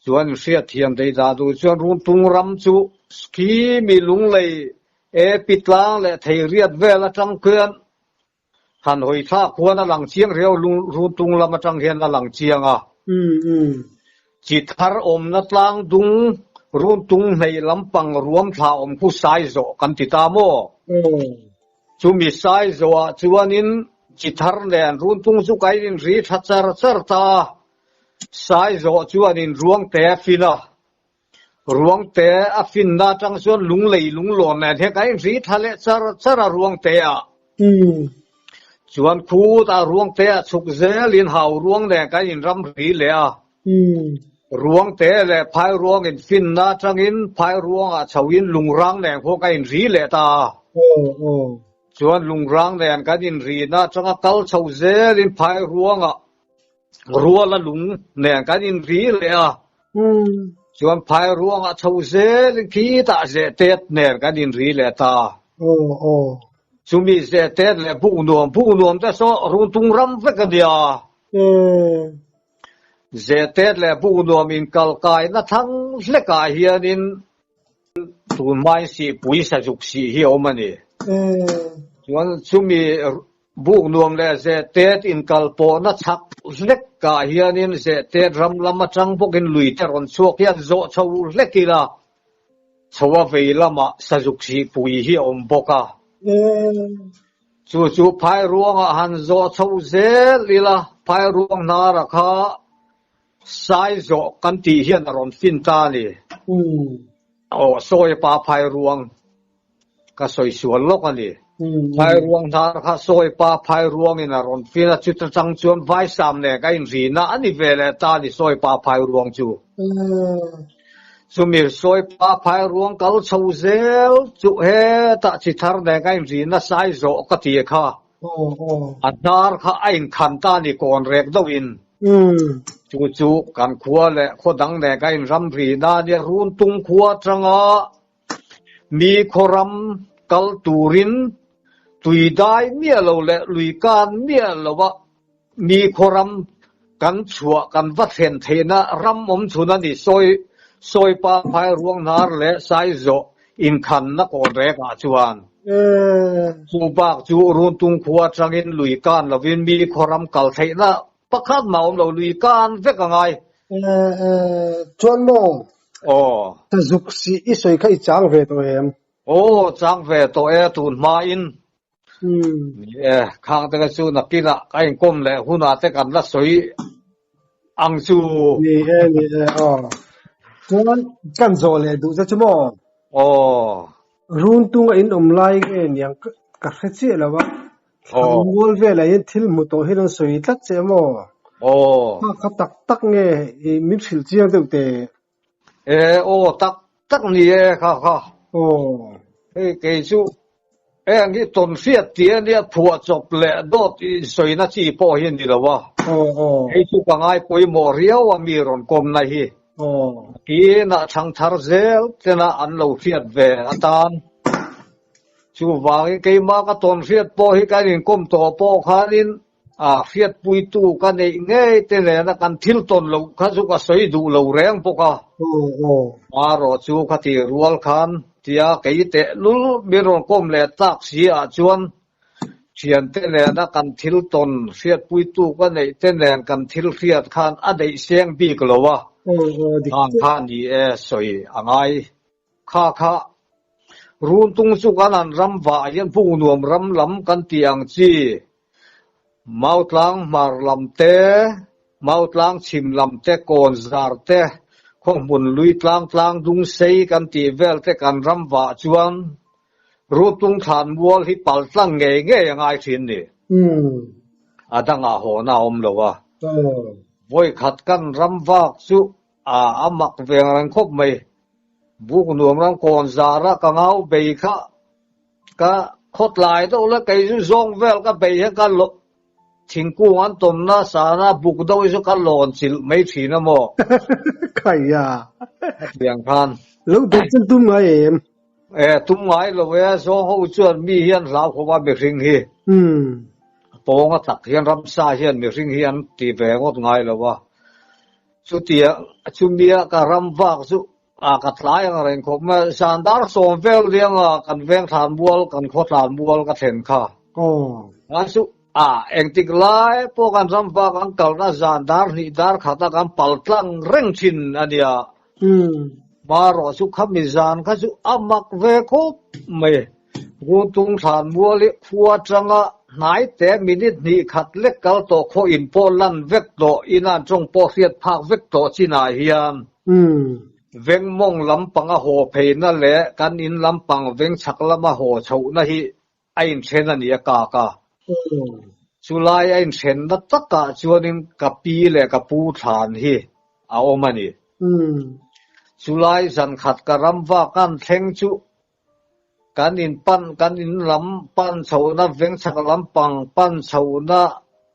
Chuan hriatthiam thei dah duh chuan Runtung ram chu khi mi lunglei e pitlang leh theiriat vel atang khian han hawi thlak khuan a lang chiang riau Runtung lam atang hian a lang chiang a. Chi thar awmna tlang dung Runtung hneih lampang ruam thla awm khu sai zawh kan ti ta maw? Chumi sai zawhah chuanin chi thar nen Runtung chu ka inri tha char char ta a. Sai zawh chuanin ruangte a fin a, ruangte a finna atang chuan lunglei lunglawn nen hian kan inri tha leh char char a ruangte ah chuan khutah ruangte ah chhuk zelin hau ruang nen kan inram ri leh a, ruangte leh phai ruang in finna atangin phai ruangah chhoin lungrang nen khuan kan inri leh ta a. Chuan lungrang nen kan inrina atanga kal chho zelin phai ruangah Ruala lung nen kan inri leh a, chuan phai ruangah chho zelin khitah zehtet nen kan inri leh ta. Chumi zehtet leh buk nuam buk nuam te saw Runtung ram vek a nia. Zehtet leh buk nuam inkalkaina thlang hlekah hianin Tun hmain sihpui sazuk sih hi a awm a ni. Chuan chumi buk nuam leh zehtet inkal pawhna chhak hlekah hianin zehtet ram lam atang bawkin lui te rawn chhuak hian zawh chho hlek ila chho a vei lamah sazuk sihpui hi a awm bawk a. Chu chu phai ruangah han zawh chho zel ila phai ruang hnara kha. Saizawh kan tih hian a rawn fin ta a ni. Aw, Sawipa Phairuang ka sawi sual lawk a ni. Phairuang hnar kha Sawipa Phairuangin a rawn fin a, chuta tang chuan Vaisam nen ka inrina a ni ve leh ta a ni Sawipa Phairuang chu. Chumi Sawipa Phairuang kal chho zel chu hetah chi thar nen ka inrina Saizawh ka ti kha. A hnar kha a inkhan ta a ni kawn rek deuhin. Chu chu kan khua leh khaw dang nen ka inramri na a nia Runtung khua atanga mi khaw ram kal turin tui dai miah lo leh lui kan miah lo a mi khaw ram kan chhuah kan va thlen theihna ram awm chhun a ni sawi Sawipa Phairuang hnar leh Saizawh inkhanna kawn rek ah chuan. Chu bak chu Runtung khua atangin lui kan lovin mi khaw ram kal theihna pakhat mah awm lo lui kan vek a ngai. Chuan maw? Aw. Sazuk sih i sawi kha i chang ve tawh em? Aw, chang ve tawh e tun hmain. Ni e, khang te kha chu nakinah ka inkawm leh hunah te kan la sawi ang chu. Ni e, ni e, aw. Chuan kan zawh leh duh che chu maw? Aw. Runtung a inawm lai nge niang ka hre chiah lo a, thlanmual velah hian thil hmu tawh hian an sawi tlat che maw? Aw. Kha kha tak tak nge min hrilh chiang deuh teh? E, aw tak tak ni e kha kha. Aw. Hei kei chu heng hi tawn hriat tih a nia phuah chawp leh dawt i sawina chi pawh hi a ni lo a. Aw aw. Hei chu ka ngai pawimawh riau a mi rawn kawmna hi. Aw. Kinah chhang thar zel tena an lo hriat ve atan. Chuvangin keimah ka tawn hriat pawh hi kan inkawm tawh pawh khanin A hriatpuitu ka neih ngei te nena kan thil tawn loh kha chu ka sawi duh lo reng bawk a. Marawh chu ka ti rual khan tia kei teh lul min rawn kawm leh tak si ah chuan thiante nena kan thil tawn hriatpuitu ka neih te nen kan thil hriat khan a neih seng bik lo a. Khang kha ni e sawi a ngai Kha kha Runtung chu kan han ram vah hian Buknuam ram lam kan tih ang chi Mautlang hmar lam te, Mautlang chhim lam te, Kawnzar te, Khawhmun lui tlang tlang dung sei kan tih vel te kan ram vah chuan Runtung thlan mual hi pal tlang ngei ngei a ngai thin ni. A dangah hawhna a awm lo a. Vawikhat kan ram vak chu A a mak ve ang reng khawp mai. Buk nuam ram kawn zara ka ngau bei kha ka khawtlai deuh la kei chu zawng vel ka bei hian ka lo thingkung an tawmna sana buk deuh hi chu ka lawn chilh mai thin a maw. Khaia. Hetiang khan. Lo beih chuan tum ngai em? E tum ngai lo e, zawng ho chuan mi hian hlau khawp a mihring hi. A pawnga tak hian ramsa hian mihring hi an ti ve ngawt ngai lo a. Chutia chumia ka ram vak chu a ka tlai ang reng khawp mai. Zan dar sawm vel rianga kan veng thlan mual, kan khaw thlan mual ka thlen kha. Ngan chu a engtik lai pawh kan ram vak an kalna zan dar hnih dar khata kan pal tlang reng thin a nia. Marawh chu khami zan kha chu a mak ve khawp mai. Runtung thlan mual hi khua atanga hnai te minute hnih khat lek kal tawh khaw in pawh lan vek tawh in an tawng pawh hriat phak vek tawh chinah hian veng mawng lampanga haw pheina leh kan in lampang veng chhak lama haw chhohna hi a inthen a ni a kak a. Chulai a inthenna takah chuanin ka pi leh ka pu thlan hi a awm a ni. Chulai zankhat ka ram vak an thleng chu Kan in pan, kan in lam pan chhohna, vengchhak lampang pan chhohna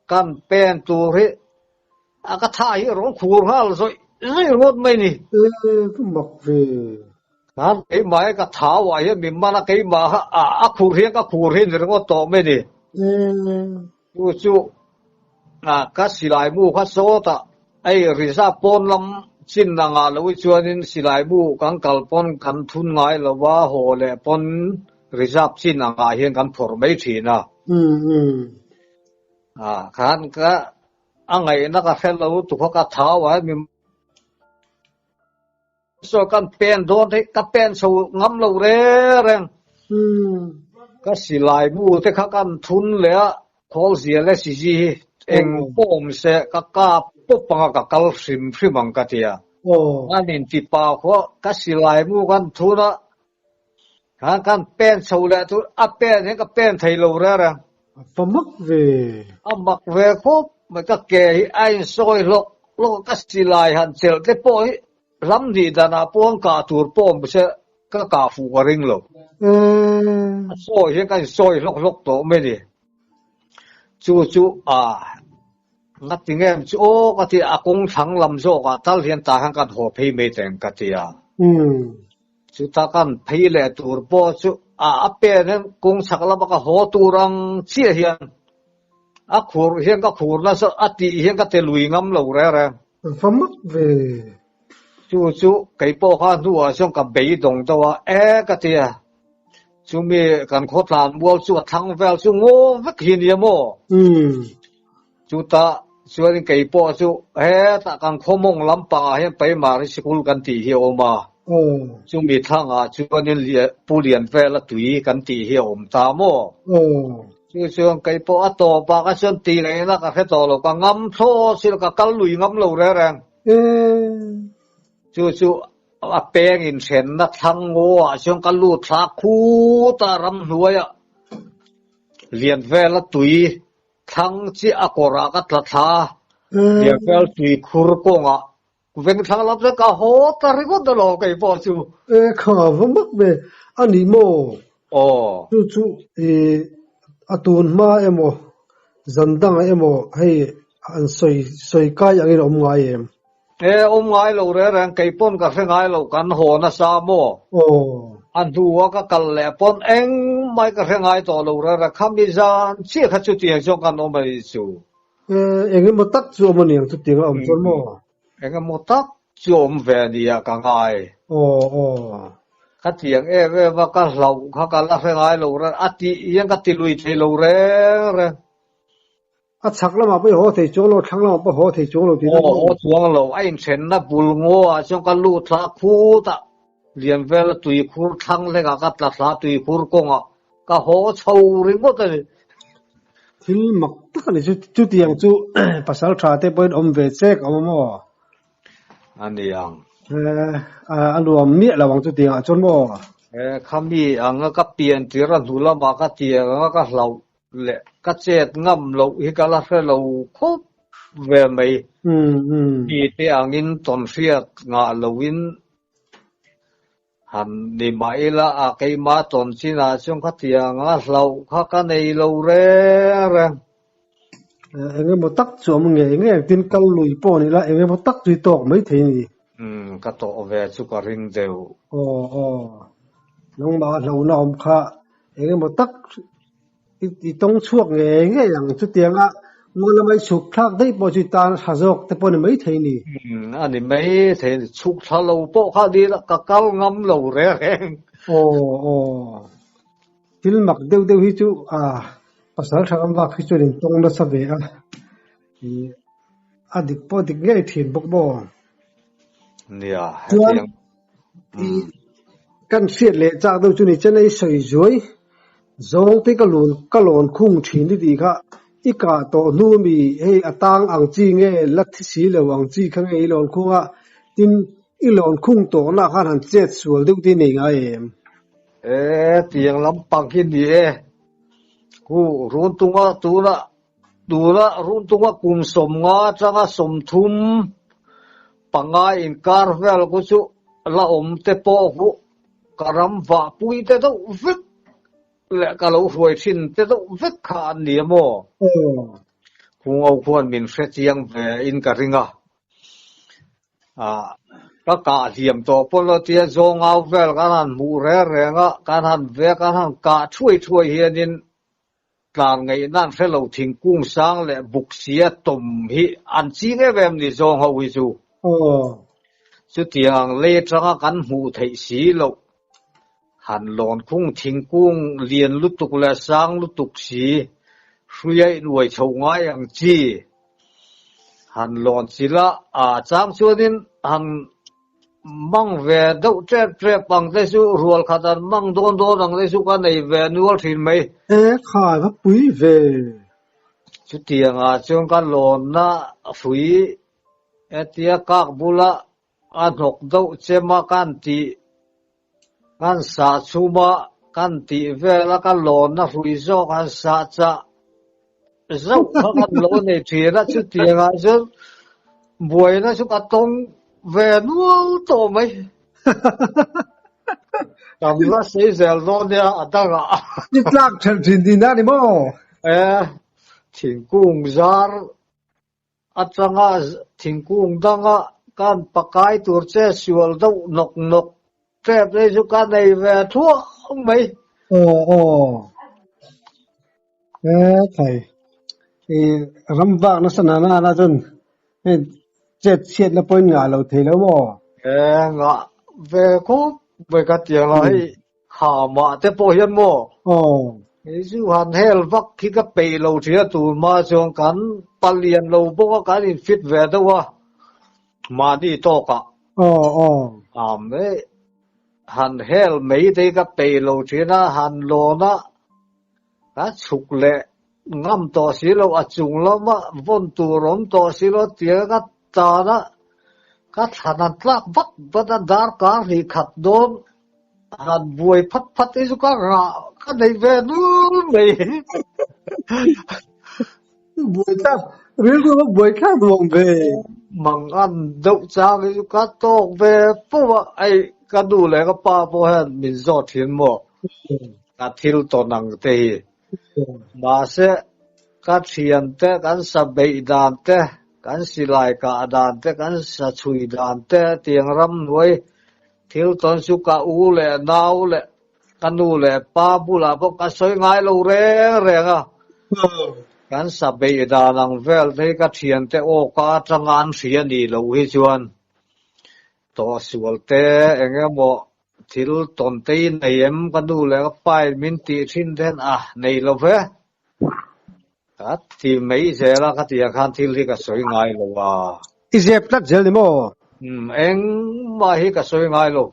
kan pen tur hi a ka tha hi rawn khur nghal zawih zawih ringawt mai ni. E, ka mak ve. Khan keimah hi ka thau ah hian min man a, keimah kha a khur hian ka khur hi ni ringawt tawh mai ni. E. Chu chu ka silai mu kha sawtah hei reserve pawn lam chin ang ah lo hi chuanin silai mu kan kal pawn kan thun ngai lo va, haw leh pawn reserve chin ang ah hian kan phawrh mai thin a. Khan ka a ngaihna ka hre lo tu kha ka thau a hemi Saw kan pen dawn hi ka pen chho ngam lo reng reng. Ka silai mu te kha kan thun leh a, khawl zia leh si zi hi. Eng pawh awm se ka kap pawp anga ka kal hrim hrim ang ka ti a. An inti pa khaw ka silai mu kan thun a, khan kan pen chho leh chu a pen hian ka pen thei lo reng reng. A va mak ve. A mak ve khawp mai ka ke hi a insawi hlawk hlawk a, ka silai han chelh te pawh hi ram hnih danah pawh an kah tur pawh awm se ka kah fuh ka ring lo. A sawi hian ka insawi hlawk hlawk tawh mai a ni. Chu chu a ngati nge chu aw ka ti a kawng thlang lam zawkah tal hian tah hian kan haw phei mai teng ka ti a. Chuta kan phei leh tur pawh chu a a pen hian kawng chhak lama ka haw tur ang chiah hian a khur hian ka khur nasa a tih hian ka ti lui ngam lo reng reng. Va mak ve. Chu chu kei pawh kha hnuah chuan ka beidawng deuh a, e ka ti a. Chumi kan khawtlan mual chu a thlang vel chu ngaw vek hi nia maw? Chutah chuanin kei pawh chu hetah kan khawmawng lampangah hian Paimari Sikul kan tih hi a awm a. Chumi thlangah chuanin Pu Lianvela tui kan tih hi a awm ta maw? Chu chuan kei pawh a tawpah ka chuan tih ngaihna ka hre tawh lo, ka ngam thlawh si lo, ka kal lui ngam lo reng reng. Chu chu A peng inhrenna thlang ngaw ah chuan ka lut thla khut a, ramhnuaiah Lianvela tui thlang chiah a kawrah ka tla thla a, Lianvel tui khur kawngah veng thlang lam chuan ka haw ta ringawt alawm kei pawh chu. E kha va mak ve a ni maw? Aw. Chu chu i a tun hma emaw zan dangah emaw hei an sawi sawi kai angin a awm ngai em? E, awm ngai lo reng reng, kei pawn ka hre ngai lo, kan haw nasa maw? Aw. A hnua ka kal leh pawn engmai ka hre ngai tawh lo reng reng, khami zan chiah kha chutiang chuan kan awm a ni chu. E, engemaw tak chu awm a niang chutiang a awm chuan maw? Engemaw tak chu awm ve nia ka ngai. Aw, aw. Khatiang em em a ka hlauh kha ka la hre ngai lo reng, a tih hian ka ti lui thei lo reng reng. A chhak lamah pawh i haw thei chuang lo, thlang lamah pawh haw thei chuang lo tih Aw, haw chuang lo. A inthenna bul ngaw ah chuan ka lut thla khut a, lian vela tuikhur thlang hlekah ka tla thla tuikhur kawngah ka haw chho ringawt a ni. Thil mak tak a ni chu, chutiang chu pasal tha te pawhin awm ve chek a awm a maw? A ni ang. A nuam miah lo ang chutiang ah chuan maw? Khami anga ka pian tir a hnu lamah ka tiang anga ka hlauh leh ka chet ngam loh hi ka la hre lo khawp ve mai. Mi te angin tawnhriat ngah loin han ni mah ila a keimah tawn chinah chuan khatiang a hlauh kha ka nei lo reng reng. Eng emaw tak chu awm ngei ngei ang tin kal lui pawh ni la eng emaw tak chu i tawk mai thei a ni. Ka tawh ve chu ka ring deuh. Aw aw nangmah hlauhna awm kha eng emaw tak I tawng chhuak ngei ngei ang chutianga ngaw lama i chhuk thlak daih pawh chu i tan a tha zawk te pawh a ni maithei ni. A ni maithei ni. Chhuk thla lo pawh kha ni la ka kal ngam lo reng reng. Aw aw. Thil mak deuh deuh hi chu a pasal tha ram vak hi chuan in tawng nasa ve a. A dik pawh dik ngei thin bawk maw? Nia, hetiang. Kan hriat leh chak deuh chu ni chen a i sawi zuai. Zawng te ka lun ka lawn khung thin i tih kha i kah tawh hnu mi hei a tang ang chi nge la thi si lo ang chi kha nge i lawn khung a, tin i lawn khung tawhna khan han chet sual deuh te i nei ngai em? E, tiang lampang hi ni e. Hu, runtunga tuna Tuna runtunga kum 50 atanga 35 inkar vel ku chu la awm te pawh hu ka ram vah pui te deuh vek leh ka lo hruai thin te deuh vek kha an ni a maw? Khungo khuan min hre chiang ve in ka ring a. Ka kah hliam tawh pawn lo tia zawngau vel kan han hmuh reng reng a, kan han ve kan han kah thuai thuai hianin Tlar ngaihna an hre lo thingkung sang leh buk sia tawm hi an ching em em ni zawng ho hi chu. Chutiang lei atanga kan hmuh theih si loh han lawn khung thingkung lian lutuk leh sang lutuk si hrui a inuai chho ngai ang chi han lawn chila a chang chuanin han Mang ve deuh tep tep ang te chu rual khat an mang dawn dawn ang te chu ka nei ve nual thin mai. E khai va pui ve. Chutiangah chuan ka lawnna hrui hetia kak bula a hnawk deuh chem a kan tih, kan sah chhum a kan tih vel a ka lawnna hrui zawk han sah chah zauh kha kan lo nei thin a, chutiangah chuan buaina chu ka tawng ve nual tawh mai. Kan la sei zel dawn nia a dangah. I tlak thelh thin tihna a ni maw? E, thingkung zar atanga thingkung danga kan pakai tur che sual deuh nawk nawk tep nei chu ka nei ve thuak mai. Aw aw. E thai. I ram vak nasa na na na chuan hei chet chhiatna pawhin ngah lo thei lo maw? E ngah ve khawp mai ka ti ang a, hei khamah te pawh hian maw? Aw. Hei chu han hel vak hi ka peih lo thin a, tun hma chuan kan palian lo bawk a, kan in fit ve deuh a, mahni tawkah. Aw aw. Am e. Han hel mai te hi ka peih lo thin a, han lawn a, ka chhuk leh ngam tawh si lo, a chung lama vawn tur awm tawh si lo tia ka tan a, ka thlan an tlak vat vat a, darkar hnih khat dawn han buai phat phat hi chu ka rah ka nei ve nul mai. Buai thlak, rilru a buai thlak duang ve. Mang an deuh chang hi chu ka tawk ve fo a, hei ka nu leh ka pa pawh hian min zawt thin maw? Ka thil tawn ang te hi. Mahse, ka thian te, kan sa beih dan te, kan silai kah dan te, kan sa chhui dan te tiang ramhnuai thil tawn chu ka u leh nau leh ka nu leh pa bulah pawh ka sawi ngai lo reng reng a. Kan sa beih dan ang vel te hi ka thian te aw ka atanga an hria ni lo hi chuan tawhsual te eng emaw Thil tawn te i nei em? Ka nu leh ka pa in min tih thin ten a, nei lo ve. Ka ti mai zel a, khatiang khan thil hi ka sawi ngai lo a. I zep tlat zel ni maw? Umm, engmah hi ka sawi ngai lo.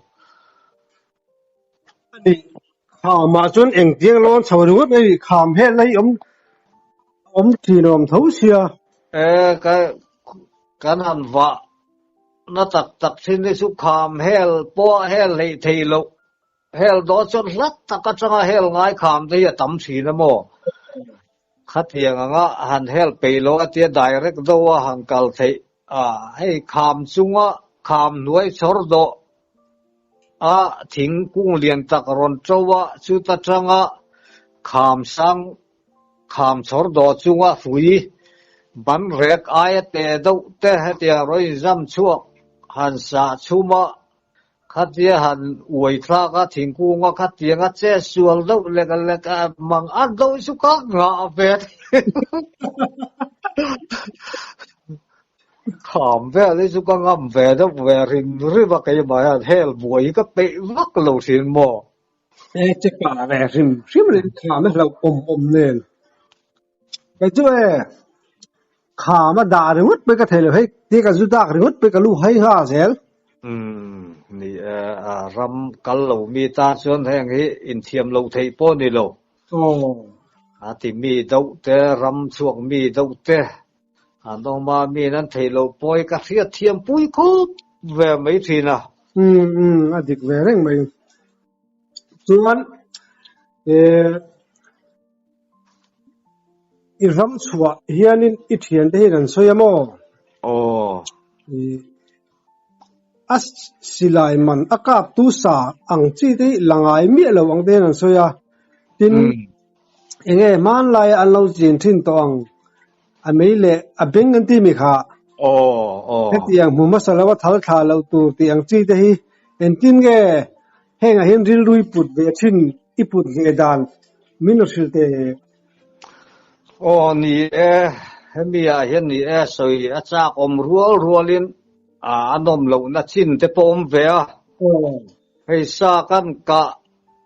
A nih, khamah chuan engtiang lawn chho ringawt mai nih, kham helna hi awm awm thin awm tho sia. E, ka kan han vah Na tak tak thin hi chu kham hel pawh hel hleih thei loh. Hel dawn chuan hlat tak atanga hel ngai kham te hi a tam thin a maw? Khatiang anga han hel peih loh a tia direct deuh a han kal theih a, hei kham chunga kham hnuai chhawr dawh a thingkung lian tak rawn to a, chuta tanga kham sang Kham chhawr dawh chunga hrui ban rek aia teh deuh te hetiang rawn inzam chhuak han sah chhum a, khatia han uai thlak a, thingkung a khatiang a che sual deuh lek lek a mang at deuh chu ka nghah ve Kham vel hi chu ka ngam ve deuh ve rim rim a keimah hian hel buai hi ka peih vak lo thin maw? E che pa ve hrim hrim rin kham a hlauh awm awm nen. Kei chu e kham a dah ringawt pawh ka thei lo hei tia ka zu dak ringawt pawh ka lu hai nghal zel. Umm ni e a ram kal lo mi tan chuan heng hi inthiam lo theih pawh ni lo. Aw. A ti mi deuh te ram chhuak mi deuh te an awm a mi in an theih loh pawh hi ka hriat thiam pui khawp ve mai thin a. Umm umm a dik ve reng mai. Chuan eh i ram chhuah hianin i thiante hian an sawi a maw? Aw. Ih a silai man a kap tu sa ang chi te hi la ngai miah lo ang te hian an sawi a. Tin enge hmanlaia an lo chin thin tawh ang a mei leh a beng an ti mi kha. Aw aw. Hetiang hmu hmasa lo a thal thlah loh tur tih ang chi te hi engtin nge hengah hian rilru i put ve thin i put ve dan min rawn hrilh teh. Aw ni e, hemi ah hian ni e sawi a chak awm rual rualin a nawm lohna chin te pawh awm ve a. Aw. Hei sa kan kah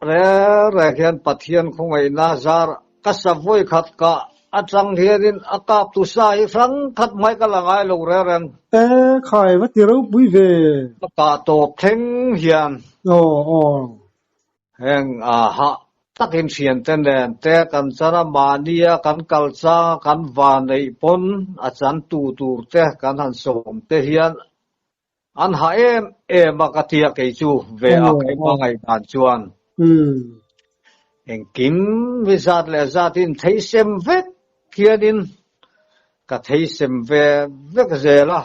Reng reng hian Pathian khawngaihna zar ka sa vawi khat kah atang hianin a kap tu sa hi hrang khat hmai ka la ngai lo reng reng. E khai va ti ropui ve. Ka kah tawp thleng hian. Aw aw. Heng a hah takin thiante nen te kan chan a, mahnia kan kal changa kan va neih pawn a chan tu tur te kan han sawm te hian an ha em em a ka tia kei chu ve a keimah ngaihdan chuan. Engkim hi zat leh zatin theisem vek hianin ka theisem ve vek zel a.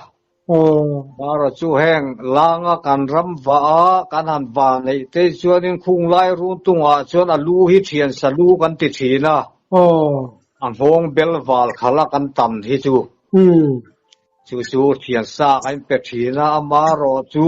Mara chu heng langa kan ram vah a, kan han vah neih te chuanin khung lai run tungah chuan a lu hi thian sa lu kan ti thin a, a nghawng bel val khalh a kan tam hi chu. Chu chu thian sa kan pe thin a, amarawh chu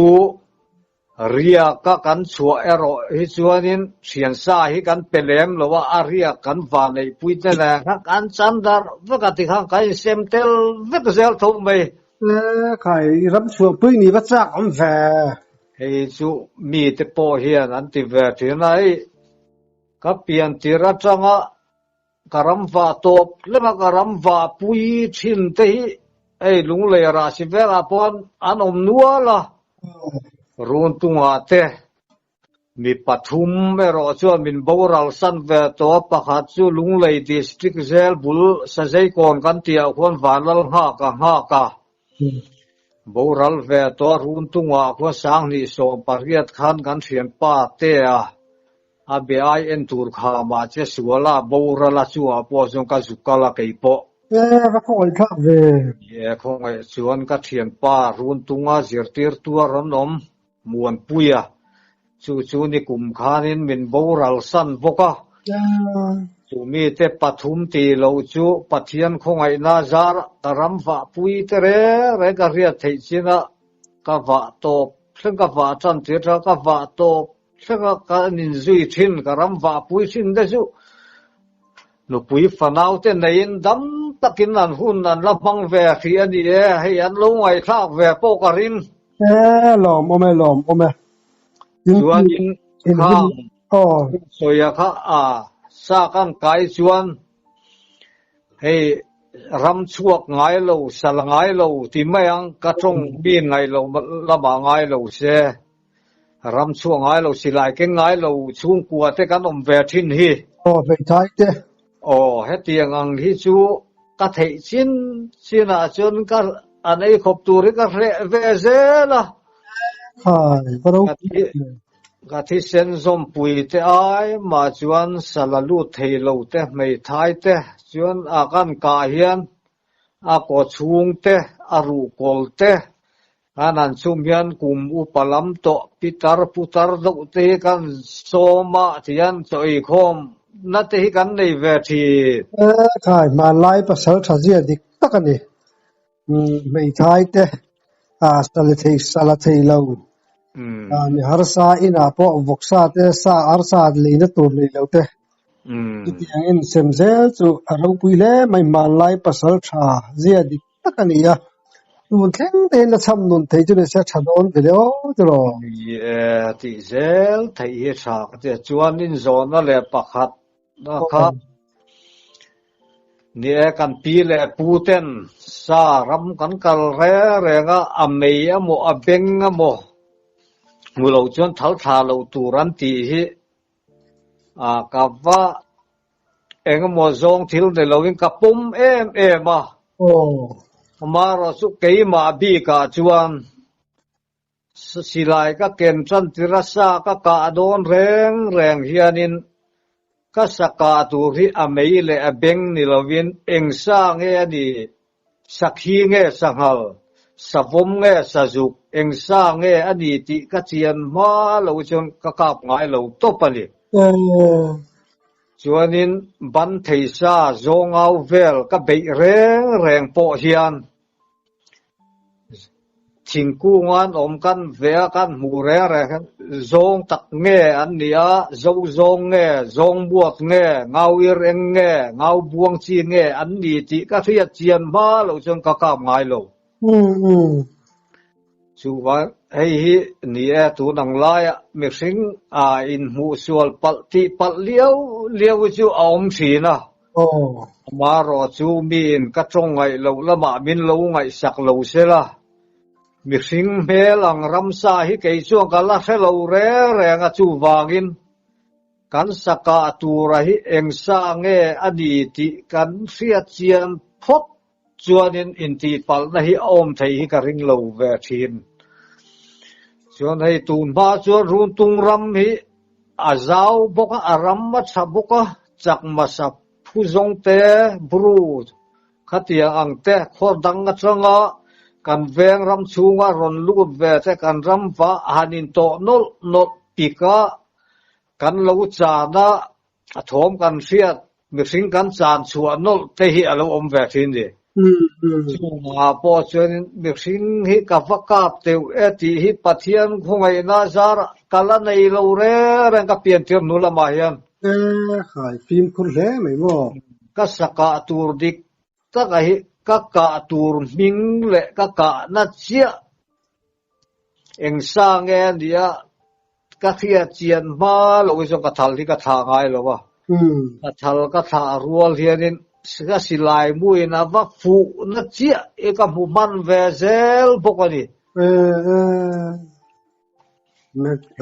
Riak a kan chhuah erawh hi chuanin thiansa hi kan pe lem lo a, a riak kan va neihpui te nen khan kan chan darh vek a tikhan kan insem tel vek zel tho mai. Le khai, i ram chhuahpui ni va chak awm ve. Hei chu mite pawh hian an ti ve thin a, hei ka pian tir atanga ka ram vah tawp hlema ka ram vah pui thin te hi hei lunglei rah si velah pawh an awm nual a, run tungah te mi pathum erawh chuan min boral san ve tawh a, pakhat chu Lunglei District zel bul Sazeikawn kan tih ah khuan Vanlal nghak a nghak a, boral ve tawh a, run tungah khuan Sanghnih 18 khan kan thianpa te a. A be ai en tur kha mah che sual a, boral a chungah pawh chuan ka zuk kal a kei pawh. E, va khawngaih thlak ve. E, khawngaih chuan ka thianpa Runtunga zirtirtu a rawn awm, Muanpui a, chu chu nikum khanin min boral san bawk a. Chu mite pathum tih loh chu Pathian khawngaihna zar ka ram vahpui te reng reng ka hriat theih chin a, ka vah tawp thleng ka vah tan tir tha ka vah tawp Thlenga kan inzui thin, ka ram vahpui thin te chu nupui fanau te neiin dam takin an hun an la hmang ve hrih a ni e, hei an lo ngaihthlak ve pawh ka ring. E, lawm awm e, lawm awm e. Chuanin khang sawia kha a sa kan kai chuan hei ram chhuak ngai lo, sal ngai lo ti mai ang, ka tawng mi ngaih lo lamah ngai lo se. Ram chhuah ngai lo, silai keng ngai lo chhungkua te kan awm ve thin hi. Aw hmeithai te. Aw hetiang ang hi chu ka theih chin chin ah chuan ka an ei khawp tur hi ka hreh ve zel a. Khai, va ropui ve. Ka thisen zawmpui te ai mah chuan sala lut thei lo te hmeithai te chuan a kan kah hian a kaw chhung te, a ruhkawl te Kan han chhum hian kum upa lam tawh pitar putar deuh te hi kan sawm a tihian chaw eikhawm na te hi kan nei ve thin. E khai, hmanlai pasal tha zia dik tak a ni. Hmeithai te sale thei sala thei lo mi harsa inah pawh vawksa te sa arsa leina tur nei lo te chutiang in sem zel chu a ropui hle mai hmanlai pasal tha zia dik tak a ni a, tun thleng te hian la cham nun thei chu ni se tha dawn ve le aw tiraw. Ni e, tih zel theih hi tha ka ti a, chuanin zawhna leh pakhat na kha ni e kan pi leh pu ten sa ram kan kal reng reng a, a mei emaw a beng emaw hmu lo chuan thal thla lo tur an tih hi a ka va Engemaw zawng thil ni loin ka pawm em em a. Amaherawh chu keimah bikah chuan silai ka ken tan tir a sa ka kah dawn reng reng hianin ka sa kah tur hi a mei leh a beng ni loin eng sa nge a nih, sakhi nge sanghal, savawm nge sazuk, eng sa nge a nih tih ka chian hma lo chuan ka kap ngai lo tawp a ni. Chuanin ban thei sa zawngau vel ka beih reng reng pawh hian thingkung an awm kan ve a, kan hmuh reng reng hian zawng tak nge an ni a, zo zawng nge, zawng buak nge, ngau ir eng nge, ngau buang chi nge an ni tih ka hriat chian hma lo chuan ka kap ngai lo. Chuvang hei hi ni e, tun ang laia mihring a inhmuh sual palh tih palh liau liau hi chu a awm thin a. Amaherawh chu miin ka tawng ngaih loh lamah min lo ngaihsak lo sela, mihring hmel ang ramsa hi kei chuan ka la hre lo reng reng a, chuvangin. Kan sakah tura hi eng sa nge a ni tih kan hriat chian phawt chuanin intihpalhna hi a awm theih hi ka ring lo ve thin. Chuan hei tun hma chuan Runtung ram hi a zau bawk a, a ram a tha bawk a, chakma sap phu zawng te, Bru khatiang ang te, khaw dang atanga kan veng ram chhunga rawn lut ve te kan ram vah han intawh nawlh nawlh pik a, Kan lo chan a, a thawm kan hriat, mihring kan chan chhuah nawlh te hi a lo awm ve thin ni. Chungah pawh chuanin mihring hi ka va kap teuh e tih hi Pathian khawngaihna zarah ka la nei lo reng reng ka pian tir hnu lamah hian. E khai, fimkhur hle mai maw? Ka sakah tur dik taka hi ka kah tur hming leh ka kahna chiah eng sa nge a nia Ka hriat chian hma lo hi chuan ka thal hi ka thlah ngai lo a. Ka thal ka thlah rual hianin ka silai muin a va fuh na chiah i ka hmu hman ve zel bawk a ni.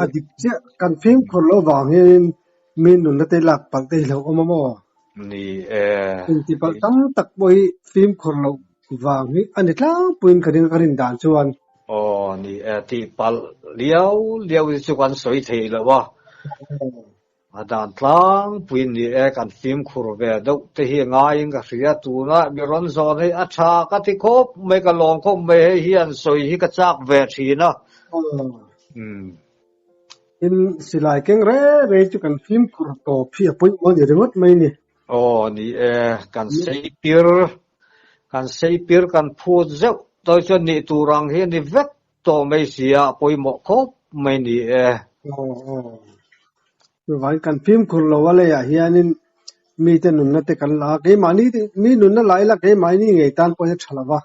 A dik chiah, kan fimkhur loh vang hianin mi nunna te lak palh te hi lo awm a maw? Ni e. Intipalh tam tak pawh hi fimkhur loh vang hi a ni tlangpuiin ka ring a, ka rin dan chuan. Aw ni e, tihpalh liau liau hi chu kan sawi thei lo a, a dan tlangpuiin ni e, kan fimkhur ve deuh te hi ngaiin ka hria, tuna mi rawn zawn hi a tha ka ti khawp mai, ka lawm khawp mai, hei hian sawi hi ka chak ve thin a. Umm. Tin, silai keng re re chu kan fimkhur tawp hi a pawimawh a ni ringawt mai ni. Aw ni e, kan sei pir, kan sei pir kan phut zeuh tawi chuan nih tur ang hi a ni vek tawh mai si a, a pawimawh khawp mai ni e. Aw aw, chuvangin kan fimkhur lo a leiah hianin mite nunna te kan la a, keimahni mi nunna la ila keimahni ngei tan pawh hi a tha lo va.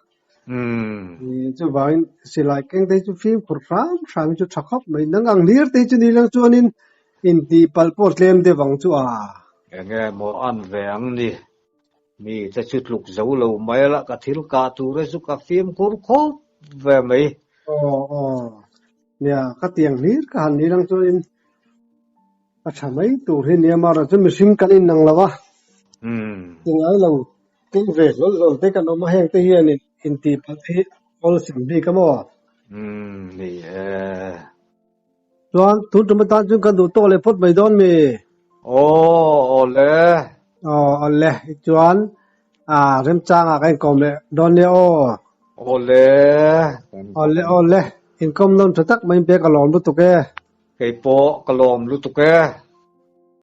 Chuvangin silai keng te hi chu fimkhur hram hram hi chu tha khawp mai. Nang ang hlir te hi chu ni lang chuanin intihpalh pawh tlem deuh ang chu a. Enge maw an ve ang ni? Mi te chu tluk zo lo mai la, ka thil kah tur hi chu ka fimkhur khawp ve mai. Aw aw. Nia, ka tiang hlir ka han ni lang chuanin a tha mai tur hi nia amaherawhchu mihring kan inang lo a. Tingai lo Keng ve hlawl hlawl te kan awm a, heng te hian intihpalh te hi awlsam bik a maw? Umm ni e. Chuan tun tum atan chuan kan duh tawk leh phawt mai dawn mi? Aw awle. Aw awle chuan ah remchangah ka inkawm leh dawn nia aw. Awle. Awle awle inkawm nawn tha tak mai in pek a lawm lutuk e. Keipawh ka lawm lutuk e.